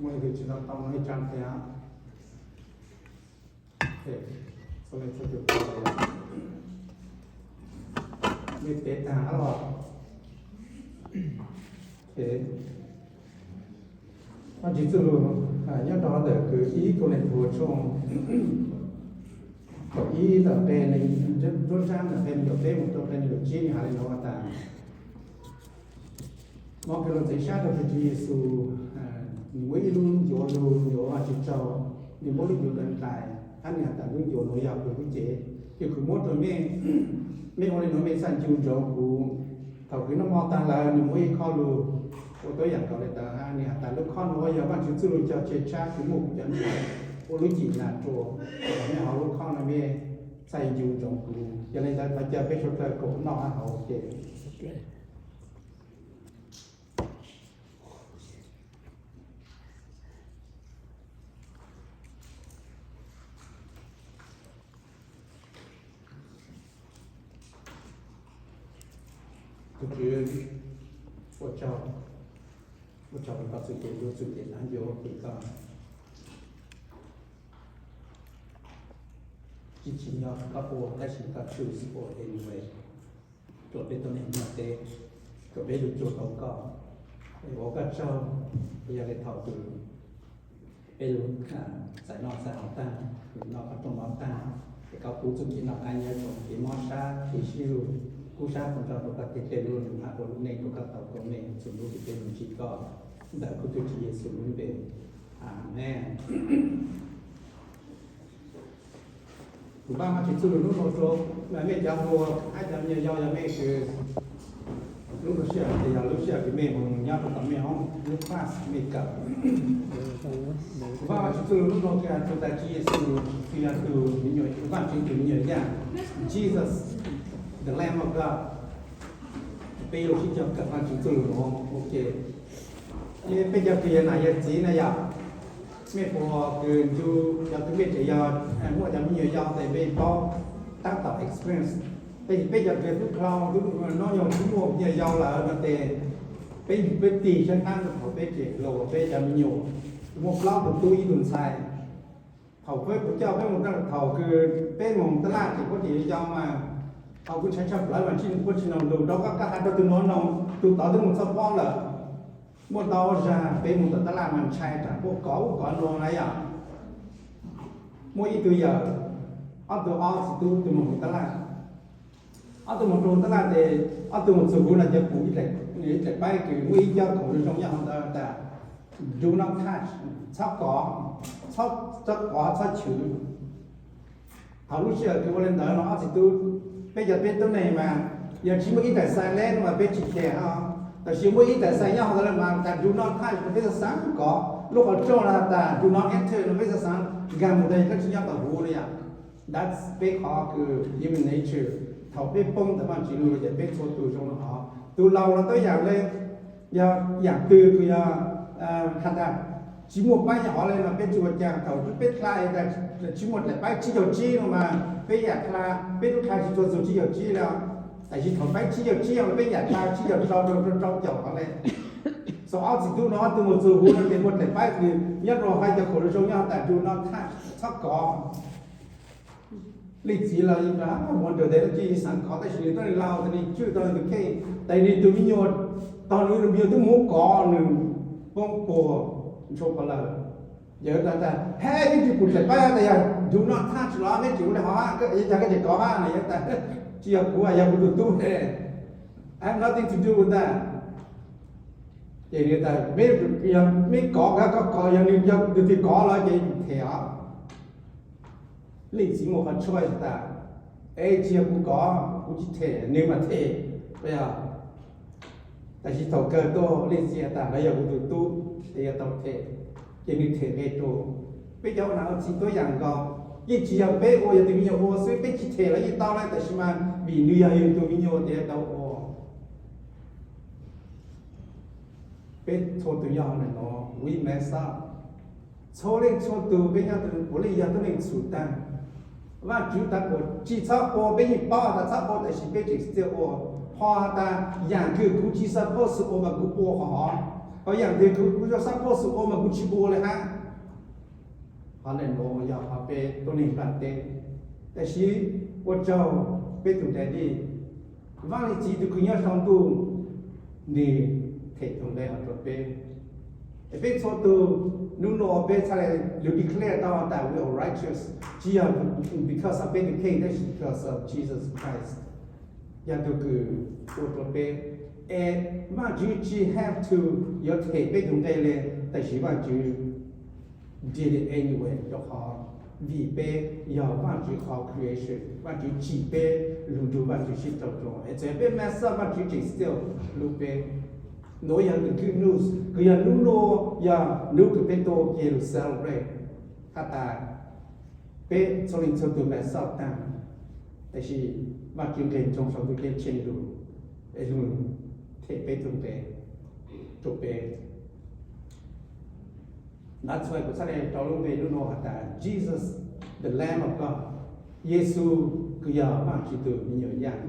Muaj ib tug tsis tau tau no ib tsab thiab. Txhua leej txhua tus tau, nej peb tag los. Vajtswv txuj lug nyob rau ntawm kws ib Kauleethaus tshooj kaum ib ntawm nqe, nruab nrab ntawm nqe nees nkaum peb mus rau nqe nees nkaum tsib nws hais li no tas, Mauv kws luag ntxeev sab rau tus Tswv Yexus, nws muab ib lub ncuav lug ncuav Vajtswv tsaug, nws muab lub ncuav ntawd nplais, hab nws has tas lub ncuav nuav yog kuv lub cev, yog kuv muab rua mej, mej ua le nuav mej txhaj ncu ntsoov kuv. Thaum kws noj mov taag lawm nws muab ib khob lug ua tuab yaam nkaus le ntawd hab nws has tas lub khob nuav yog Vajtswv txuj lug cog tseg tshab kws muaj kuv cov ntseeg ua lub cim nag rua, mej haus lub khob nuav mej txhaj ncu ntsoov kuv. Yog le ntawd thov caw peb suav dlawg koom noj hab haus ua ke. Tus Tswv, ua tsaug, ua tsaug rua koj txuj kev hlub txuj kev hlub ncuav kws koj tsis tsim nyog koj ua tab sis koj choose ua anyway, rua peb tuab neeg nyob teb, rua peb lug cuag tau koj. Es ua koj tsaug, yog le thaum kws peb lug txais noj txais haus taag, noj qhov rooj mov taag, es koj pub txuj kev noj qab nyob zoo, kev mob sab, kev sib lug, kub sab tau nrog rua koj teg tej lug lug hab ua lub neej rua koj tau koob meej txhua lub kws peb lug ntsib koj. Ntawm kuv tug Tswv Yexus lub npe, amees. Kuv npaj Vajtswv txuj lug nub nua rua mej cov hluas hab cov me nyuam yaus, yog mej kws lub ntuj sij hawm, yog lub sij hawm kws mej moog nyob rua tom mej hoob lub class mej kawm. Kuv npaj Vajtswv txuj lug nub nua kws tug Tswv Yexus, kws yog tug me nyuam, Vaajtswv tug me nyuam yaaj, Jesus, the Lamb of God. Peb yuav lug sib cog kawm Vaajtswv txuj lug nua ua ke. Peb cov kws yog nam yog txiv na yom, mej puas kws ncu, cov kws mej tseem yog, muaj cov me nyuam yaus tes peb paub tab tom experience. Tab sis peb cov kws tub dlhau tub nub nyoog tub muaj me nyuam yaus lawm no tes, peb yug peb tig sab qab thaum peb tseem hluas peb cov me nyuam, muaj plaub tug tub ib tug ntxhais. Thaum peb, kuv coj peb mus, thaum kws peb moog tab laj ces puab tseem yau mas, thaum kuv ntshai tshaj plawv mas ntshe puab tsis noog lug rau koj, koj has rau tug nuav noog, tug tod twb mus txog pob lawm. Muaj ntau zag peb mus tom tab laj mas ntshai tsam puab kov ub kov nuav na yom. Muaj ib tug yawm, ob tug, ob txiv tub tug moog hu tab laj. Ob tug moog rau tab laj tes ob tug mus txug huv no ces pum ib daim paib kws muaj ib cov khoom zoo zoo nyob hauv ntawd tas, do not touch, txhob kov, txhob kov txhob chwv. Thaum lub sij hawm kws ua le ntawd no ob txiv tub, peb cov peb tuab neeg mas yog tsis muaj ib daim sign language no mas peb tsis them os. Tab sis muaj ib daim sign nyob hauv ntawd mas tas do not touch no peb xav xav kov, lub qhov rooj no tas do not enter no peb xav xav nkag mus tas koj tsis nyob tom huv no yom. That's peb qhov kws human nature. Thaum peb poob ntawm Vaajtswv lug los ces peb txhua tug zoo le hov. Tug laus los tuab yaam le, yog yaam twg kws yog has tas tsis muaj paib nyob hov le no peb tsis ua caag. Thaum peb dlha tas tsis muaj daim paib tsib caug tsib no mas peb yaam dlha, peb tub dlha tsis txhua txug tsib caug tsib le. Tab sis thaum paib tsib caug tsib no peb yaam dlha tsib caug rau rau rau caum hov le. Xav ob txiv tub no ob tug mus txug huv no ces muaj daim paib kws nyob rau hais cov khoom zoo nyob tas do not touch, txhob kov. Leej txiv los wonder tes tsis xav kov tab sis nws tuab neeg laus tas nws tswj tau nws tus kheej, tes nws tus me nyuam, tog nws tus me nyuam twb mus kov nws poob puag ntshua puag lawm. Yawg tas tas, he, ib tug pum daim paib tas yog do not touch los meb tseem ua le hov, yog cas koj tseem kov hab no? Yawg tas, tsis yog kuv, yog kuv tus tub. I have nothing to do with that. Ces nws tas, meb, meb kov, koj kov, yog nws yog nws twg kov los ces them os. Leej txiv muaj qhov choice tas, es tsis yog kuv kov, kuv tsis them, nws mas them. Tab sis thaum kawg tuaj leej txiv tas lawv yog kuv tus tub, es yuav tau them, ces nws them nqe rau. Peb cov ua nam ua txiv tuab yaam nkaus, yeej tsis yog peb ua, yog tus me nyuam ua xwb, peb tsis them los yeej tau lawm, tab sis mas vim nws yog yus tus me nyuam ces yuav tau ua. Peb txhua tus nyob hauv ntawm no, we mess up. Txhua leej txhua tus peb nyob, puav leej yog tuab neeg txhum tag. Vaajtswv tas kuas tsis txhob ua, peb yeej paub tas txhob ua, tab sis peb tseem txia ua. Ho tas yaam kws kuv tsis suppose ua mas kuv ua qhov hov. Qhov yam twg kuv, kuv yog xab poj xwm ua mas kuv tsis ua li hab. Qhov ntawm nuav yog qhov peb tuab neeg nplaj teb. Tab sis ua tsaug peb tus Daddy, Vaaj Txiv tug kws nyob sau ntuj, nwg them tus nqe hov rua peb. Es peb txhua tug, nub nua peb txhaj le lug declare tau tas we are righteous, tsi yog because of peb tus kheej, tab sis because of Jesus Christ, yog tug kws ua rua peb. Es Vaajtswv tsi have to yuav them peb tus nqe le, tab sis Vaajtswv did it anyway, rua qhov vim peb yog Vaajtswv qhov creation, Vaajtswv tsim peb lug nrug Vaajtswv sib raug zoo. Es txawm peb mess up, Vaajtswv tseem still hlub peb. Nuav yog the good news, kws yog nub nua, yog nub kws peb tuaj ua ke lug celebrate has tas peb txhua leej txhua tug mess up taag, tab sis Vaajtswv nqeg ntsoog sau ntuj ceeb tsheej lug, es lug them peb tug nqe rua peb. That's why kuv txhaj le rau lub npe nub nua has tas Jesus, the Lamb of God, Yexus kws yog Vaajtswv tug me nyuam yaaj.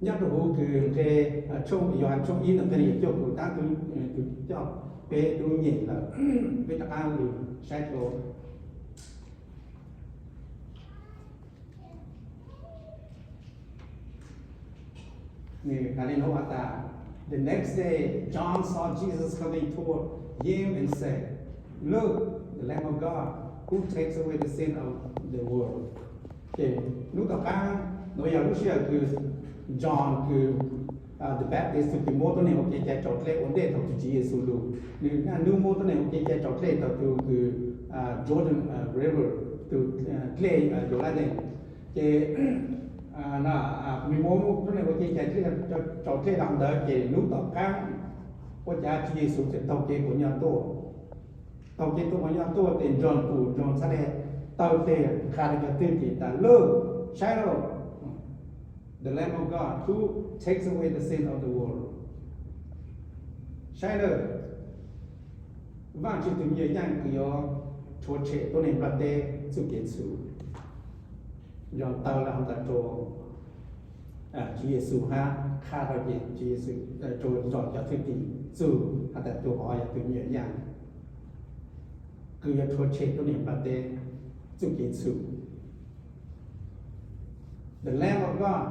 Nyob rua huv kws nqe, tshooj, Yauhas tshooj ib ntawm nqe cuaj kuv tab tug, tug coj peb tub nyem lawm, peb rov qaab lug saib dlua. Nwg has le nuav has tas, the next day John saw Jesus coming toward him and said, Look, the Lamb of God who takes away the sin of the world. Ces hnub tom qaab, nuav yog lub sij hawm kws John kws the Baptist tug kws muab tuab neeg ua kev cai raus dlej ua ntej thaum tug Tswv Yexus lug, nwg naj nub muab tuab neeg ua kev cai raus dlej thaum tug kws Jordan River, tug dlej Yauladees. Ces nwg muab tuab neeg ua kev cai raus dlej lug ntawd ces hnub tom qaab ua cas Tswv Yexus tseem taug kev quas nyoj tuaj. Taug kev tuaj quas nyoj tuaj tes nrog pum nrog txhab le taw tes qha rau cov thwj tim tas, Look, saib lauj, the Lamb of God who takes away the sin of the world. Saib lawm, Vaajtswv tug me nyuam yaaj kws yuav rhuav tshem tuab neeg nplaj teb txuj kev txhum. Nrog taw le hov ntawd rua Tswv Yexus hab qha rau ces Tswv Yexus rua nrog cov thwj tim txug has tas tug hov yog tug me nyuam yaaj kws yuav rhuav tshem tuab neeg nplaj teb txuj kev txhum. The Lamb of God,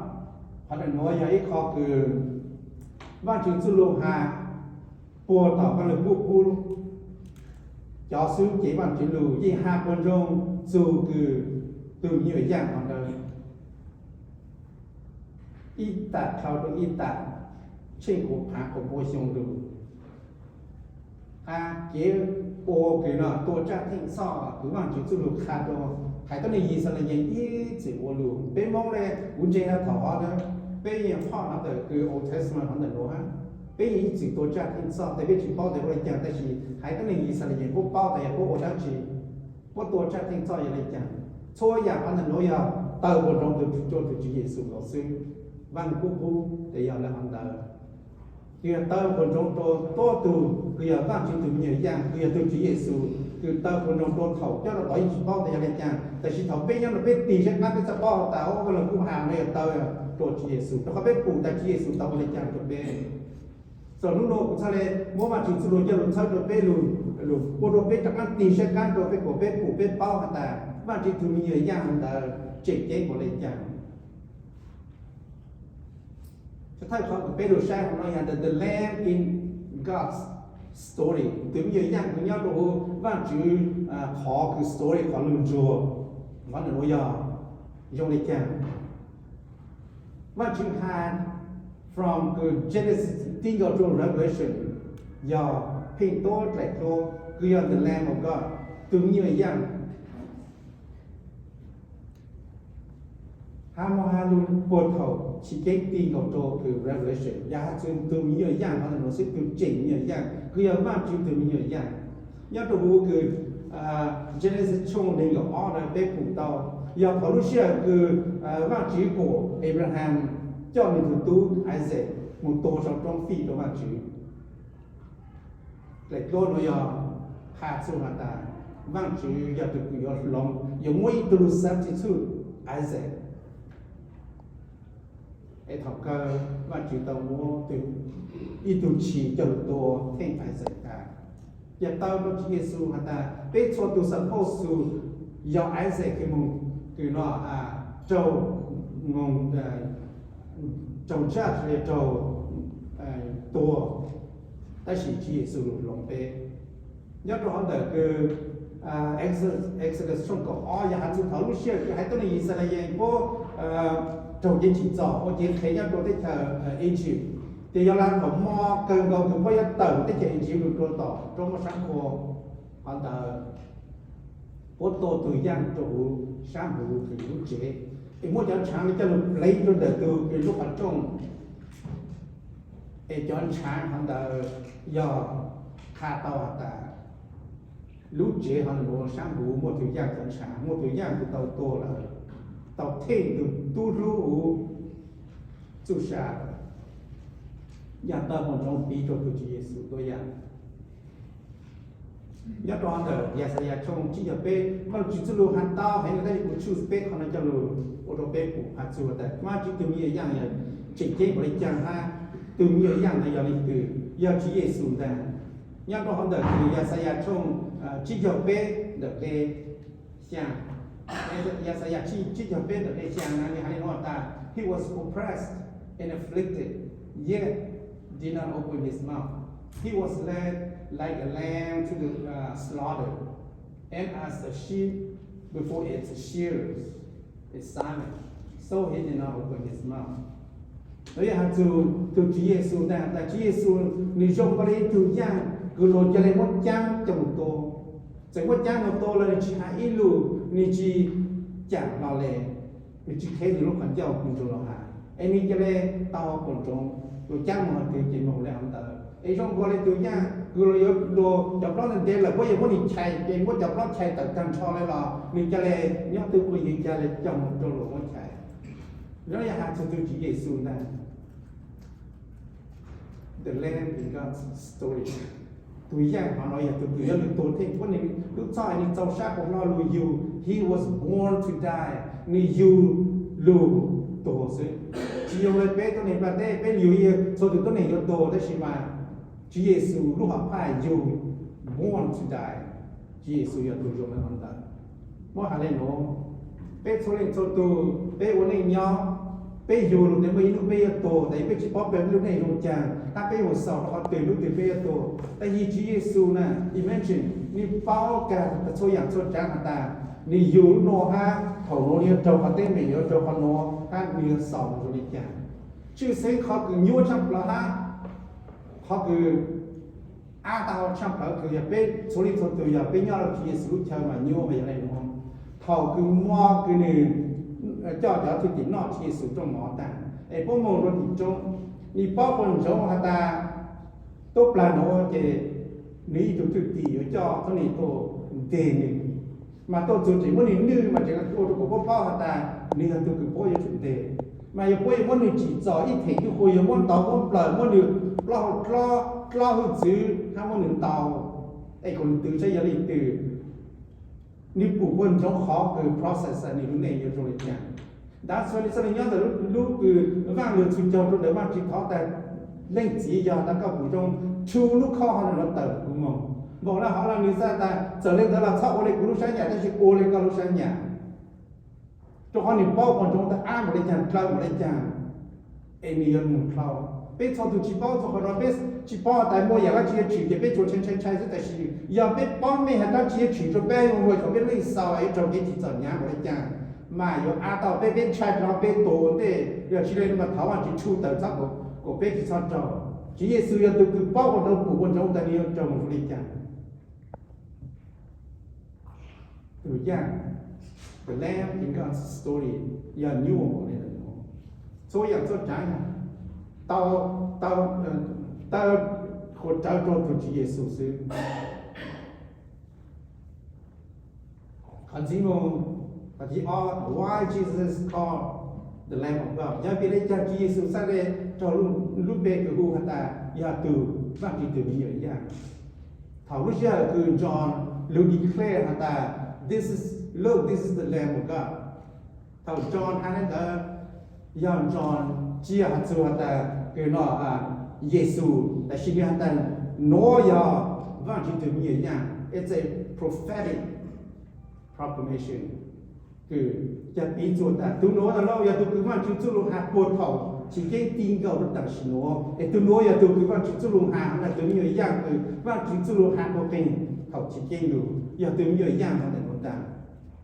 qhov ntawm nuav yog ib qho kws Vaajtswv txuj lug has puag tom Vaaj Lug Kub qub, cov xub cev Vaajtswv lug yeej has puag ntsoog txug kws tug me nyuam yaaj hov ntawd ib tam dhau rua ib tam, tsheej kuv phaav quas npua xyoo lug. Hab kev ua kws no tua tsaj theej txhoj kws Vaajtswv txuj lug qha rua haiv tuab neeg Yixalayees ib txwm ua lug. Peb Moob le kuv ntseeg le thaum hov ntawd, peb yeej phoj hov ntawm kws Old Testament hov ntawm nuav hab, peb yeej ib txwm tua tsaj theej txhoj tes peb tsis paub tas ua le caag, tab sis haiv tuab neeg Yixalayees puab paub tas yog puab ua dlaab tsi, puab tua tsaj theej txhoj yog le caag. Txhua yaam hov ntawm nuav yog taw puag nroo rua tug Tswv Yexus lawm xwb. Vaaj Lug Kub qub tes yog le hov ntawd, kws yog taw puag nroo rua tuab tug kws yog Vaajtswv tug me nyuam yaaj kws yog tug Tswv Yexus, kws taw puag nroo rua thaum coj rua tod yeej tsis paub tas yog le caag, tab sis thaum peb nyob nuav peb tig sab qaab peb txhaj paub tas Vaaj Lug Kub has le yog taw rua Tswv Yexus, rua qhov peb pum tas Tswv Yexus tau ua le caag rua peb. Txug nub nua kuv txhaj le muab Vaajtswv txuj lug coj lug txhawb rua peb lug, lug ua rua peb rov qaab tig sab qaab rua peb kuas peb pum peb paub has tas Vaajtswv tug me nyuam yaaj ntawd tseem ceeb ua le caag. Thawj qhov kws peb lug saib hov no yog the, the Lamb in God's story, tug me nyuam yaaj kws nyob rua huv Vaajtswv qhov kws story, qhov lug nruag. Qhov ntawm nuav yog zoo le caag? Vaajtswv has from kws Genesis ti nkaus rua Revelation yog pheej tuab dlaim dluab kws yog the Lamb of God, tug me nyuam yaaj. Has moog has lug puag thaum Chiv Keeb ti nkaus rua kws Revelation yog has txug tug me nyuam yaaj hov ntawm nuav xwb, tug tseem me nyuam yaaj kws yog Vaajtswv tug me nyuam yaaj. Nyob rua huv kws Genesis tshooj neeg nkaum ob na peb pum tau, yog thaum lub sij hawm kws Vaajtswv kuas Abraham coj nwg tug tub Isaac moog tua sau roob fij rua Vaajtswv. Dlaim dluab nuav yog has txug has tas Vaajtswv yog tug kws yuav hloov, yuav muab ib tug lug substitute Isaac. Es thaum kawg Vajtswv tau muab ib tug tshis coj lug tua theej Isaac tas. Yog tau rau Tswv Yexus has tas peb txhua tus xav phauj xus yog Isaac kws moog kws no raug, moog raug judge, raug tua, tab sis Tswv Yexus lug hloov peb. Nyob rau hov ntawm kws Exodus tshooj kaum ob yog has txug thaum lub sij hawm kws haiv tuab neeg Yixalayees puab raug cev tsim txom ua cev qhev nyob rau teb chaws Egypt, ces yog lawv thaum mob kawg nkaus kws puab yuav tawm teb chaws Egypt lug rua tom roob moj sab qhua. Hov ntawd puab tua tug yaaj rua huv sab huv kws lub tsev, es muab cov ntshaav coj lug pleev rua ntawm tug kws lub qhov rooj. Es cov ntshaav hov ntawd yog qha tau has tas lub tsev hov ntawd sab huv muaj tug yaaj cov ntshaav, muaj tug yaaj kws tau tua lawm, tau theej tug tub hlub huv txuj sa, yaaj tau moog ntsoov piv rua tug Tswv Yexus tuab yaaj. Nyob rau ntawm Yaxayas tshooj tsib caug peb, Vaajtswv txuj lug has tau heev lawm, tab sis kuv choose peb qhov no coj lug ua rau peb pum has txug tas Vaajtswv tug me nyuam yaaj yog tseem ceeb npaum le caag hab tug me nyuam yaaj ntawd yog leej twg, yog Tswv Yexus ntag. Nyob rau hov ntawm kws Yaxayas tshooj tsib caug peb ntawm nqe xyaa, Yaxayas tsib caug peb ntawm nqe xyaa na, nws has le nuav tas, He was oppressed and afflicted, yet did not open his mouth. He was led like a lamb to the uh, slaughter, and as a sheep before its shearers is silent, so he did not open his mouth. Nov yog has txug tug Tswv Yexus ntag, tas Tswv Yexus nws zoo nkaus le ib tug yaaj kws luag ca le muab caab coj moog tua. Txawm muab caab moog tua los nws tsis has ib lus, nws tsis caam hlo le, nws tsis qhev nws lub qhov ncauj moog rua luag has, es nws ca le tau puas ntsoov luag caab moog hov twg ces moog le hov ntawd. Es zoo nkaus le tug yaaj kws luag yuav luag cov plaub ntev ntev lawm puab yuav muab nws chais, ces muab cov plaub chais tawm taag nrho le los nws ca le nyob twg puab yeej ca le coj moog rua luag muab chais. Nov yog has txug tug Tswv Yexus ntag. The Lamb in God's story. Tug yaaj hov no yog tug kws yuav lug tuag theej puab, nws lub txhoj nws txaus sab puas hlo lug yug. He was born to die. Nws yug lug tuag xwb. Tsis zoo le peb tuab neeg nplaj teb, peb yug txhua tug tuab neeg yuav tuag, tab sis mas Tswv Yexus lub hom phaj yug, born to die. Tswv Yexus yog tug zoo le hov ntawd. Muab has le nuav, peb txhua leej txhua tug peb ua neej nyob, peb yug lug tes muaj ib nub peb yuav tuag, tas peb tsis paub peb lub neej zoo caag hab peb mus xaus rua qhov twg lub twg peb yuav tuag. Tab sis Tswv Yexus na, imagine, nws paub kag txhua yaam txhua tsaav has tas nws yug lub nuav hab thaum nuav nws yuav raug qhov teeb meem, yuav raug qhov nuav hab nws yuav xaus zoo le caag. Tshwj xeeb qhov kws nyuaj tshaaj plawv hab qhov kws ab tag tshaaj plawv kws yog peb txhua leej txhua tug yog peb nyob rau Tswv Yexus lub chaw mas nyuaj mas yog le nuav, thaum kws mob kws nws coj cov thwj tim noj Tswv Yexus rooj mov taag es puab moog rua tim roob, nws paub puas ntsoov has tas tub plag nuav ces nws ib tug thwj tim yuav coj tuab neeg tuaj nteg nws, mas tuaj txug tseem muab nws nwj mas tseem ua rua kuas puab paub has tas nws yog tug kws puab yuav tsum nteg. Mas yog puab yuav muab nws tsim txom ib theem ntuj qhua, yuav muab ntaus muab nplawm, muab nws plaub hau dlob, dlob hwj txwv hab muab nws ntaus, es kuas nws twv saib yog leej twg, nws pum puas ntsoov qhov kws process nws lub neej yuav zoo le caag. That's why nws txhaj le nyob ntawm lub kws vaaj lug txhus caug rua ntawm Vaajtswv thov tas, Leej Txiv, yog tas koj pum zoo, tshu lub khob hov no tawm kuv moog. Npaum le hov los nws xav tas txawm le ntawd los txhob ua le kuv lub sab nyam, tab sis ua le koj lub sab nyam. Rua qhov nws paub puas ntsoov tas ab npaum le caag, dlawg npaum le caag, es nws yuav moog dlhau. Peb txhua tug tsis paub txug qhov no, peb tsis paub tas muaj yaam dlaab tsi yuav tshwm ces peb tsuas ntshai ntshai ntshai xwb. Tab sis yog peb paub meej has dlaab tsi yuav tshwm rua peb, ua thaum peb lub neej xaus yuav raug kev tsim txom hnyav npaum le caag, mas yuav ab tau peb, peb ntshai rua peb tuag ua ntej. Yog tsis le mas thov Vaajtswv tshu tawm txhob, kuas peb tsis txhob raug. Tswv Yexus yog tug kws paub puas ntsoov, pum puas ntsoov tas nws yuav raug moog zoo le caag. Tug yaaj, the Lamb in God's story, yog nyuaj npaum le ntawd. Txhua yaam txhua tsaav tau, tau, tau huam rawv rua tug Tswv Yexus xwb. Qhov ntxiv moog, qhov thib ob, why Jesus called the Lamb of God, yog vim le caag Tswv Yexus txhaj le raug lub npe kws hu has tas yog tug Vaajtswv tug me nyuam yaaj. Thaum lub sij hawm kws John lug declare has tas, this is, look, this is the Lamb of God. Thaum John has le ntawd yog John Tsis yog has txug has tas kws no Yexus, tab sis nwg has tas nuav yog Vaajtswv tug me nyuam yaaj. It's a prophetic proclamation. Kws ca piv txug tas tug nuav lawm yog tug kws Vaajtswv txuj lug has puag thaum chiv keeb ti nkaus rua taam sim nuav, es tug nuav yog tug kws Vaajtswv txuj lug has, has tas tug me nyuam yaaj kws Vaajtswv txuj lug has puag qeeg thaum chiv keeb lug, yog tug me nyuam yaaj has tas nuav tas,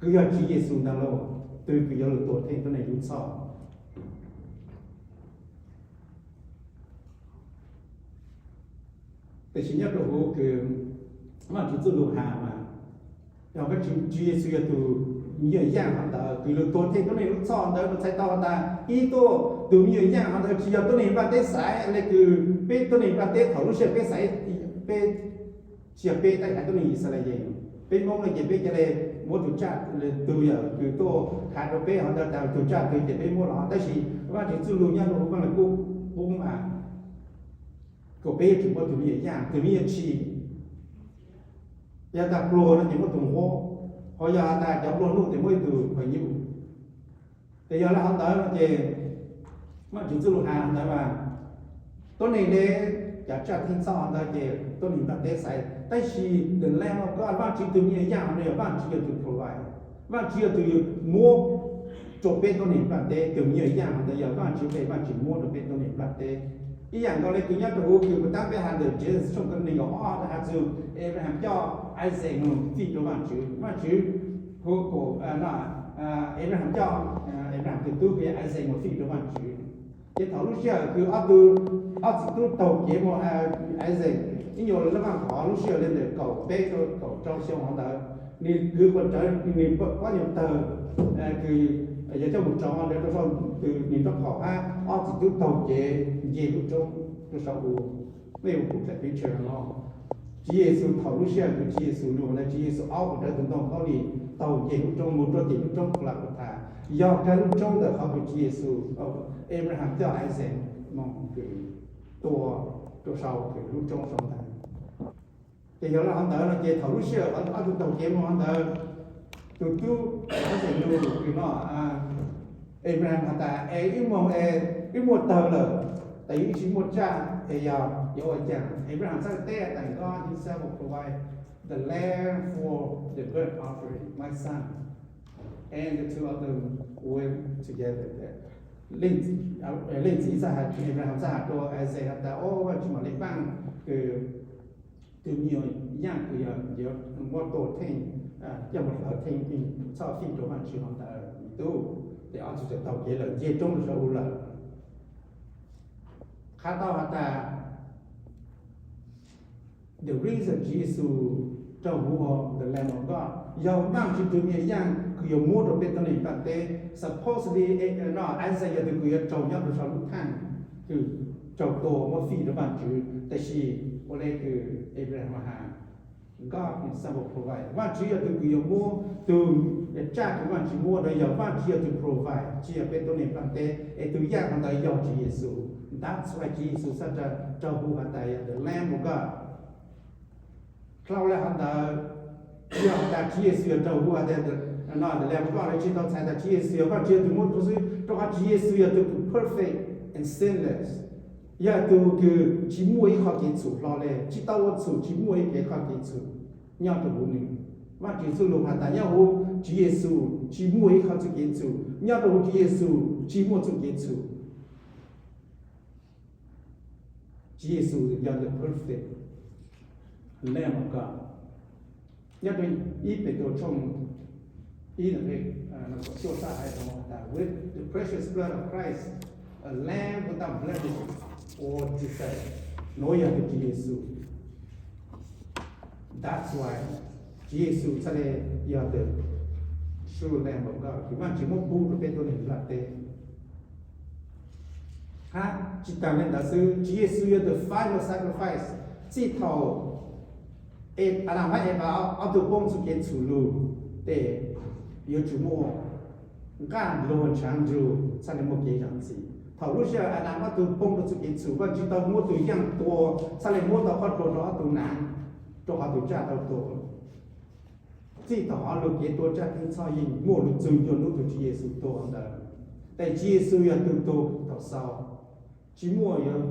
kws yog Tswv Yexus ntag lauj, tug kws yuav lug tuag theej tuab neeg lub txhoj. Tab sis nyob rua huv kws Vaajtswv txuj lug has mas, yog Vaajtswv, Tswv Yexus yog tug me nyuam yaaj hov ntawd kws lug tuag theej tuab neeg lub txhoj ntawd, lug txhais tau has tas ib tuaj tug me nyuam yaaj hov ntawd tsis yog tuab neeg nplaj teb xaiv le kws peb tuab neeg nplaj teb thaum lub sij hawm peb xaiv, peb, tsis yog peb, tab sis haiv tuab neeg Yixalayees, peb Moob no ces peb ca le muab tug tsaj, tug yawm kws tuaj has rua peb hov ntawd tas tug tsaj twg ces peb muab los, tab sis Vaajtswv txuj lug nyob rua huv Vaaj Lug Kub, Kub mas kom peb yuav tsum muab tug me nyuam yaaj, tug me nyuam tshis, yog tas pluag no ces muab tug nquab, ho yog has tas cov nplua nuj ces muab ib tug phas nyuj. Ces yog le hov ntawd no ces Vaajtswv txuj lug has hov ntawd mas tuab neeg le cov tsaj theej txhoj hov ntawd ces tuab neeg nplaj teb xaiv, tab sis the Lamb of God, Vaajtswv tug me nyuam yaaj hov ntawd yog Vaajtswv yog tug provide, Vaajtswv yog tug muab rua peb tuab neeg nplaj teb. Tug me nyuam yaaj hov ntawd yog Vaajtswv le Vaajtswv muab rua peb tuab neeg nplaj teb. Ib yaam nkaus le kws nyob rua huv kws puas tab peb has ntawm Genesis tshooj neeg nkaum ob has txug Abraham coj Isaac moog fij rua Vaajtswv, Vaajtswv hu kom Abraham coj Abraham tug tub kws Isaac moog fij rua Vaajtswv. Ces thaum lub sij hawm kws ob tug, ob txiv tub taug kev moog, Isaac ib nyuas lab vaaj khov lub sij hawm le ntawm kaum peb rua kaum rau xyoo hov ntawd, nwg kwv quas rawv nwg pob nyuag tawg kws yog coj moog tsoo ntawd rua sau, kws nwg rua qhov hab ob txiv tub taug kev nce lub roob rua sau u. Mej ua pum dlaim picture no, Tswv Yexus thaum lub sij hawm kws Tswv Yexus lug ntawd, Tswv Yexus aub quas rawv tug ntoo khaub lig taug nce lub roob moog rua tim lub roob Golgotha, yog kag lub roob ntawm qhov kws Tswv Yexus, Abraham coj Isaac moog kws tua rua sau kws lub roob sau ntawd. Ces yog le hov ntawd no ces thaum lub sij hawm ob tug taug kev moog hov ntawd, tug tub Isaac nug kws no, Abraham has tas, es wb moog es wb muaj tawg lawm, tas wb tsis muaj tsaj, es yog yuav ua caag? Abraham txhaj teb tas, God himself will provide the lamb for the burnt offering, my son. And the two of them went together. Leej txiv txhaj has, Abraham txhaj has rua Isaac has tas, o, Vaajtswv mam le paab kws tug me nyuam yaaj kws yog yuav muab tua theej, coj moog hlawv theej, txhob fij rua Vaajtswv hov ntawd me tub. Ces ob tug txawm taug kev lawm nce roob rua sau u lawm. Qha tau has tas, the reason Tswv Yexus raug hu ua the Lamb of God yog Vaajtswv tug me nyuam yaaj kws yuav muab rua peb tuab neeg nplaj teb. Supposedly, no, Isaac yog tug kws yuav raug nyob rua sau lub thaaj kws raug tua muab fij rua Vaajtswv, tab sis ua le kws Abraham has, God himself will provide. Vaajtswv yog tug kws yuav muab tug tsaj kws Vaajtswv muab ntawd, yog Vaajtswv yog tug provide, tsis yog peb tuab neeg nplaj teb. Es tug yaaj hov ntawd yog Tswv Yexus. That's why Tswv Yexus txhaj raug hu has tas yog the Lamb of God. Dlhau le hov ntawd, yog has tas Tswv Yexus yog raug hu has tas no the Lamb of God, lawv tsis tau txhais tas Tswv Yexus yog Vaajtswv yog tug muab rua xwb, rua qhov Tswv Yexus yog tug kws perfect and sinless, yog tug kws tsis muaj ib qho kev txhum hlo le, tsis tau ua txhum, tsis muaj ib qho kev txhum nyob rua huv nwg. Vaajtswv txuj lug has tas nyob huv Tswv Yexus tsis muaj ib qho txuj kev txhum, nyob rua huv Tswv Yexus tsis muaj txuj kev txhum. Tswv Yexus yog the perfect Lamb of God. Nyob rua ib Petus tshooj ib, cuaj txhaj has tas, with the precious blood of Christ, a lamb without blemish or defect. Nuav yog tug Tswv Yexus. That's why Tswv Yexus txhaj le yog the true Lamb of God kws Vaajtswv muab pub rua peb tuab neeg nplaj teb. Hab tsis taag le ntawd xwb, Tswv Yexus yog the final sacrifice. Txij thaum Adas hab Evas ob tug poob txuj kev txhum lug, tes yuav tsum muaj nqaj nplua nrhav nrug txhaj le muaj kev zam txim. Thaum lub sij hawm Adas ob tug poob rua txuj kev txhum, Vaajtswv tau muab tug yaaj tua txhaj le muab tau qhov tua rua ob tug naav, rua qhov tug tsaj tau tua. Txij thaum hov lug kev tua tsaj theej txhoj yeej muaj lug txug ncuaj nub tug Tswv Yexus tuag ntawd. Tes Tswv Yexus yog tug tuag thaum xaus, tsis muaj yuav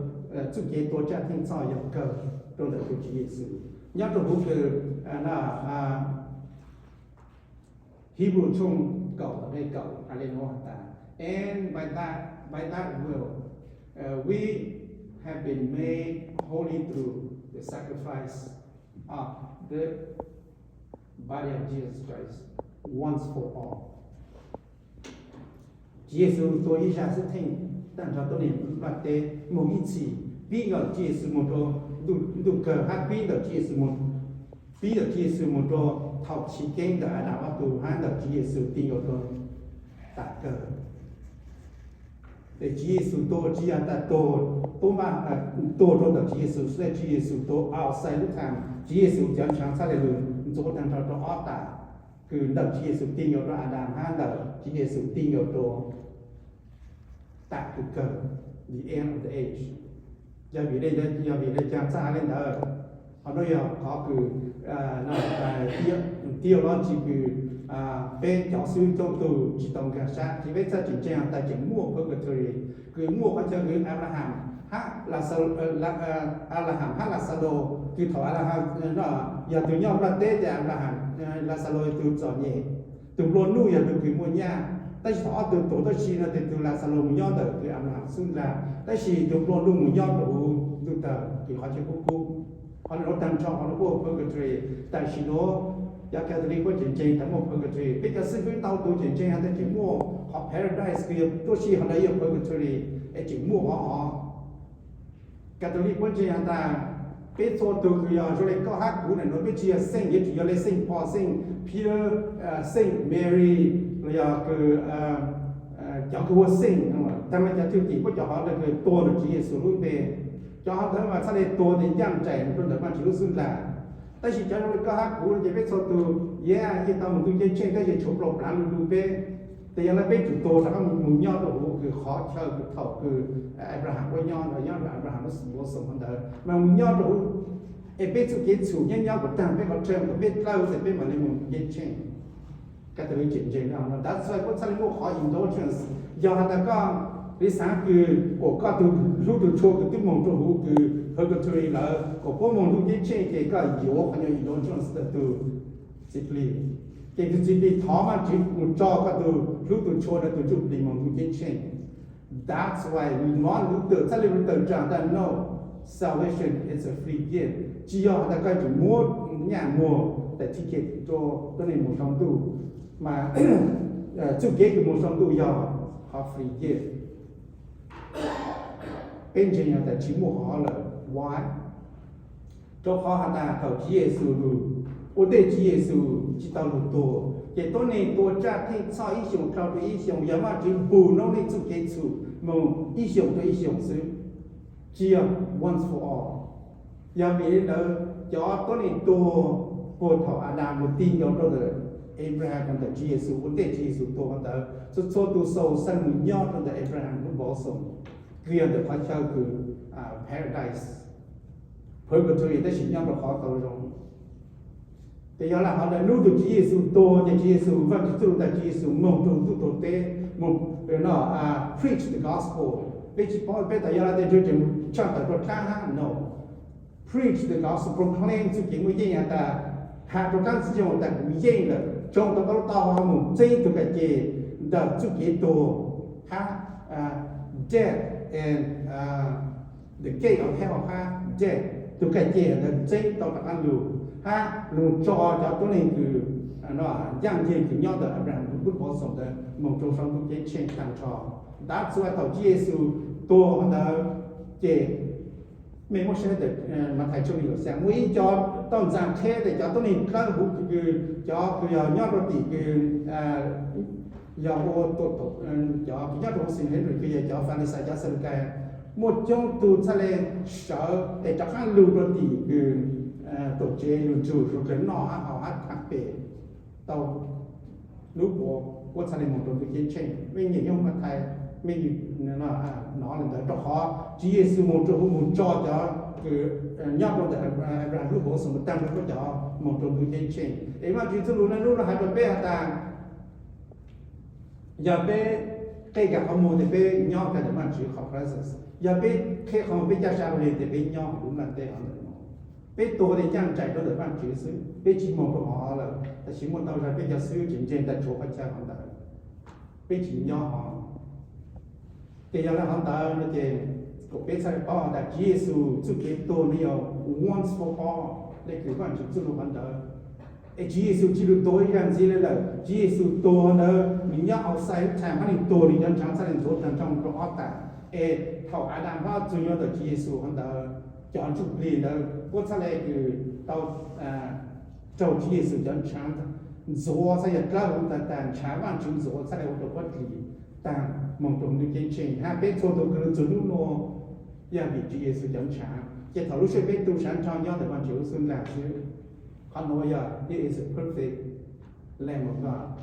txuj kev tua Tsaj Theej Txhoj yog kawg rau ntawm tus Tswv Yexus. Nyob rau huv kws Hebrew tshooj kaum nqe kaum hais li no has tas, and by that, by that will, uh, we have been made holy through the sacrifice of the body of Jesus Christ once for all. Tswv Yexus tua ib zag xwb theej tag nrho tuab neeg nplaj teb moog ib txhis, pib ntawm Tswv Yexus moog rua ntuj kawg hab pib ntawm Tswv Yexus moog, pib ntawm Tswv Yexus moog rua thaum chiv keeb ntawm Adas ob tug hab ntawm Tswv Yexus ti nkaus rua tas kawg. Ces Tswv Yexus tuag tsi yog tas tuag, tuag rua ntawm Tswv Yexus, Tswv Yexus tuag outside lub time, Tswv Yexus cov ntshav txhaj le lug ntxuav tag nrho rua ob tas, kws ntawm Tswv Yexus ti nkaus rua Adas hab ntawm Tswv Yexus ti nkaus rua tas kws kawg, the end of the age. Yog vim le, yog vim le caag txhaj has le ntawd? Qhov nuav yog qhov kws theology kws peb cov xib hwb coob tug tsis tau nkag sab, ces peb txhaj tseem ntseeg has tas tseem muaj purgatory, kws muaj qhov chaw kws Abraham hab Las, Abraham hab Laxalos, kws thaum Abraham, yog tug nyob nplaj teb ces Abraham, Laxalos yog tug txom nyem, tug nplua nuj yog tug kws muaj nyaj, tab sis thaum ob tug tuag tuab si no ces tug Laxalos mus nyob ntawm kws Abraham xub ntiag, tab sis tug nplua nuj mus nyob rua huv ntuj tawg kws qhov chaw kub kub. Qhov nuav tag nrho qhov nuav puab hu purgatory. Tam sim nuav cov Catholic puab tseem ntseeg tas muaj purgatory, peb cov xib hwb ntau tug tseem ntseeg has tas tseem muaj qhov paradise kws yog tuab si, qhov ntawd yog purgatory, es tseem muaj qhov hov. Catholic puab ntseeg has tas peb txhua tug kws yog zoo le koj hab kuv na, peb tsi yog saint, yuav tsum yog le Saint Paul, Saint Peter, Saint Mary, los yog kws cov kws ua saint, taag le cov thwj tim puab cov hov kws tuag ntawm Tswv Yexus lub npe. Cov hov ntawd mas txhaj le tuag tes ncaaj nraim mus rua ntawm Vaajtswv lub xub ntiag. Tab sis cov zoo le koj hab kuv ces peb txhua tug, yeej tau moog ntuj ceeb tsheej tab sis tshuav plua plav lu lug peb. Tes yog le peb tsum tuag rov qab moog nyob rua huv kws qhov chaw kws thaum kws Abraham puab nyob, nyob rua Abraham lub bosom hov ntawd mas moog nyob rua huv, es peb txuj kev txhum nyob nyob kuas taag peb qhov chaw kuas peb dlawb tes peb mam le moog ntuj ceeb tsheej. Catholic tseem ntseeg le hov no, that's why puab txhaj le muaj qhov indulgence. Yog has tas koj le xaav kws kuas koj tug hlub tug tshua kws twb moog rua huv kws purgatory lawm kuas puab moog ntuj ceeb tsheej ces koj yuav qhov nyuas indulgence ntawm tug txiv plig. Ces tug txiv plig thov Vaajtswv moog tso koj tug hlub tug tshua ntawd tug ntsuj plig moog ntuj ceeb tsheej. That's why we want to txhaj le tawm tsaam tas no, salvation is a free gift. Tsi yog has tas koj tsum muab nyaj muag tas ticket rua tuab neeg moog sau ntuj, mas txuj kev kws moog sau ntuj yog qhov free gift. Peb ntseeg has tas tsi muaj qhov hov lawm. Why? Rua qhov has tas thaum Tswv Yexus lug, ua ntej Tswv Yexus tsi tau lug tuag ces tuab neeg tua Tsaj Theej Txhoj ib xyoos dhau rua ib xyoos, yog Vaajtswv npug noob neej txuj kev txhum moog ib xyoos rua ib xyoos xwb, tsi yog once for all. Yog vim le ntawd cov tuab neeg tuag puag thaum Adas moog ti nkaus rua ntawm Abraham ntawm Tswv Yexus, ua ntej Tswv Yexus tuag ntawd, txhua txhua tug soul xaa moog nyob rua ntawm Abraham lub bosom, kws yog ntawm qhov chaw kws paradise, purgatory tab sis nyob rua qhov tau zoo. Tes yog le hov ntawd nub tug Tswv Yexus tuag ces Tswv Yexus, Vaajtswv txuj lug tas Tswv Yexus moog rua ntuj rua teb, moog no preach the gospel. Peb tsi paub, peb tas yog le tes Tswv Yexus tshaj tawm rua dlaab hab no, preach the gospel, proclaim txuj kev muaj yeej has tas, has rua dlaab tsi yoog tas kuv yeej lawm, tsoo tau koj lub taub hau moog txeeb tug kais ceg ntawm txuj kev tuag hab death and the gate of hell hab death, tug kais ceg ntawd txeeb tau rov qaab lug, hab lug tso cov tuab neeg kws ncaaj nceeg kws nyob ntawm Abraham lub bosom ntawd moog rua sau ntuj ceeb tsheej taag nrho. That's why thaum Tswv Yexus tuag ntawd ces mej muab saib ntawm Mathais tshooj yim lus xyaa, muaj ib co tau ntxaa qheb tes cov tuab neeg dlawb huv kws, cov kws yog nyob rua tim kws yog ua, cov kws nyob rua huv Sanhedrin kws yog cov Falixais cov Xadukai, muaj coob tug txhaj le sawv tes rov qaab lug rua tim kws tuam tsev lug ntsug suav dlawg noj hab haus hab tham pem tau lub puav, puab txhaj le moog rua ntuj ceeb tsheej. Mej nyeem nyob Mathais, mej nov le ntawd rua qhov Tswv Yexus moog rua huv moog tso cov kws nyob rua ntawm Abraham lub bosom moog taag rua puab cov moog rua ntuj ceeb tsheej. Es Vaajtswv txuj lug le nub nuav has rua peb has tas yog peb qej kag qhov muag tes peb nyob kag ntawm Vaajtswv qhov presence. Yog peb qheb qhov muag peb caj sab li tias peb nyob hauv lub ntiaj teb hov ntawm no, peb tuag tias ncaj nraim rau ntawm Vajtswv xwb, peb tsis moog rau hov lawm, tab sis muaj ntau zag peb cov xib hwb tseem ntseeg tag tshuav qhov chaw hov ntawd, peb tsis nyob hov. Ces yog le hov ntawd no ces kom peb txhaj paub tas Tswv Yexus txuj kev tuag no yog once for all, le kws Vajtswv txuj lug hov ntawd. Es Tswv Yexus tsis lug tuag ib zag ntxiv le lawm, Tswv Yexus tuag ntawd nws nyob outside time, hab nws tuag nws cov ntshav txhaj le nthuav tag nrho rau ob tag. Es thaum Adas hab Ev txug nyob ntawm Tswv Yexus hov ntawd, cov ntsuj plig ntawd puab txhaj le kws tau raug Tswv Yexus cov ntshav ntxhuav, txhaj yog dlawb huv tag tag, ntshav Vajtswv ntxhuav txhaj le ua rau puab dlim taag moog rua ntuj ceeb tsheej. Hab peb txhua tug kws lug txug nub nua yog vim Tswv Yexus cov ntshav. Ces thaum lub sij hawm peb tu sab nrho nyob ntawm Vajtswv lub xub ntiag xwb. Qhov nuav yog it is a perfect Lamb of God,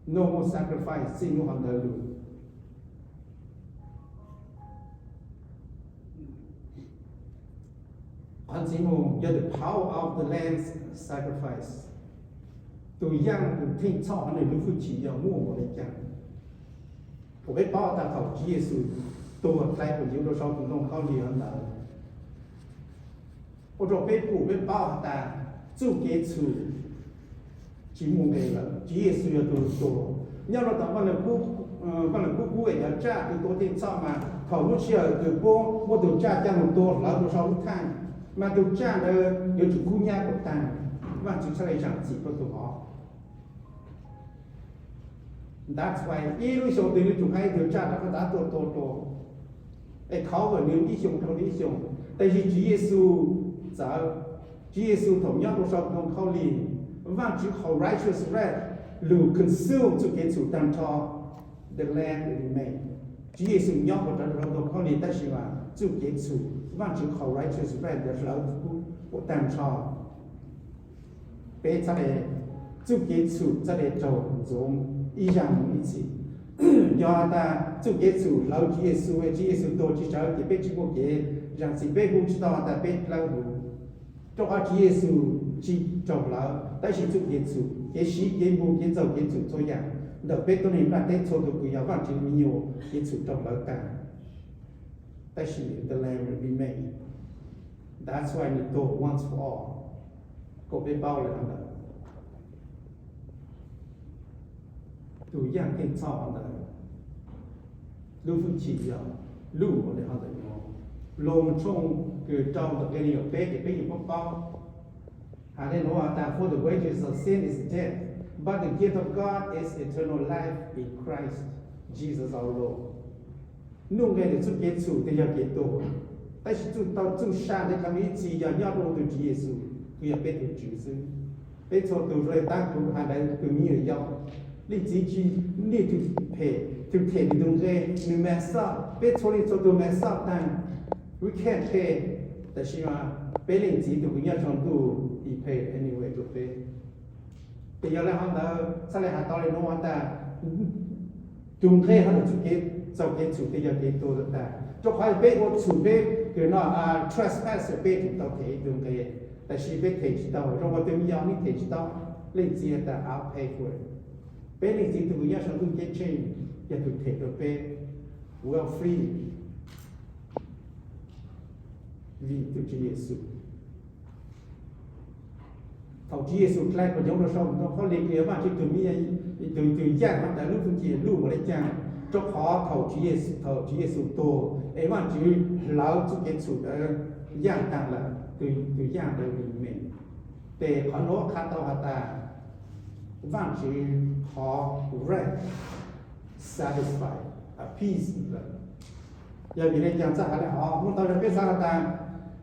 no more sacrifice, txij nub hov ntawd lug. Qhov ntxiv mus yog the power of the Lamb's sacrifice. Tus yaaj tus theej txhoj hov nws lub hwj chim yog muaj npaum le caag. Kuas peb paub tas thaum Tswv Yexus tuag dlai quas yuv rau saum tus ntoo khaub lig hov ntawd, ua rau peb pum peb paub has tas txuj kev txhum tsis muaj nqe lawm. Tswv Yexus yog tus lug tuag nyob rau tom Vaaj Lug Kub Kub es cov tsaj kws tua theej txhoj mas thaum lub sij hawm kws puab muab tus tsaj coj lug tua hlawv rau saum lub thaaj, mas tus tsaj ntawd yuav tsum kub nyab kom taag, Vaajtswv txhaj le zaam txim rau tus hov. That's why ib lub xyoo twg nws tsum hab ib tug tsaj rov qab tuaj tua tua, es cover nws ib xyoo dhau ib xyoo. Tab sis Tswv Yexus txawv, Tswv Yexus thaum nyob rau saum ntoo khaub lig, Vaajtswv qhov righteous wrath lug consume txuj kev txhum taag nrho. The Lamb remain. Tswv Yexus nyob rau saum ntoo khaub lig tab sis mas txuj kev txhum Vaajtswv qhov righteous wrath ntawd hlawv ua taag nrho. Peb txhaj le, txuj kev txhum txhaj le raug ntxuav ib zag mus ib txhis. Yog has tas txuj kev txhum hlawv Tswv Yexus, Tswv Yexus tuag tsis tsawg ces peb tsis muaj kev zaam txim, peb hu tsis tau has tas peb dlawb huv, rau qhov Tswv Yexus tsis raug hlawv, tab sis txuj kev txhum, kev siv kev npug kev ntxaug kev txhum txhua yaam ntawm peb tuab neeg nplaj teb txhua tug kws yog Vaajtswv me nyuam, kev txhum raug hlawv taag. Tab sis the Lamb remain. That's why nws tuag once for all. Kuas peb paub le hov ntawd, tus yaaj theej txhoj hov ntawd lub hwj chim yog luj npaum le hov ntawd. Loos tshooj kws rau ntawm nqe neeg nkaum peb ces peb yeej paub paub, has le nuav has tas, for the wages of sin is death, but the gift of God is eternal life in Christ Jesus our Lord. Nuj nqe ntawm txuj kev txhum twb yog kev tuag, tab sis txuj tau txuj sa ntawd dlhau ib txhis yog nyob rau tus Tswv Yexus kws yog peb tus Tswv xwb. Peb txhua tug zoo le taab kuv has ntawd, tus me nyuam yaus, leej txiv tsis, niaj tug phem, tug them nws tus nqe, nws mess up, peb txhua leej txhua tug mess up taag, we can't pay. Tab sis mas peb leej txiv tus kws nyob saum ntuj, he pay anyway rau peb. Ces yog le hov ntawd txhaj le has tau le nuav has tas, tus nqe hov ntawm txuj kev, txuj kev txhum twb yog kev tuag tag, rau qhov peb ua txhum peb kws no, trespass peb tsum tau them ib tug nqe, tab sis peb them tsis tau, zoo ua tus me nyuam nej them tsis tau, leej txiv has tas I'll pay for it. Peb leej txiv tus kws nyob saum ntuj ceeb tsheej yog tus them rau peb, we are free vim tus Tswv Yexus. Thaum Tswv Yexus dlai quas yoov rau saum ntoo khaub lig, Vaajtswv tus me, tus, tus yaaj hov ntawd lub hwj chim luj npaum le caag, rau qhov thaum Tswv Yexus, thaum Tswv Yexus tuag es Vaajtswv hlawv txuj kev txhum ntawd yaaj taag lawm, tus yaaj ntawd remain. Ces qhov nuav qha tau has tas Vaajtswv qhov wrath satisfy, appease lawm. Yog vim le caag txhaj has le hov? Muaj ntau zag peb xaav has tas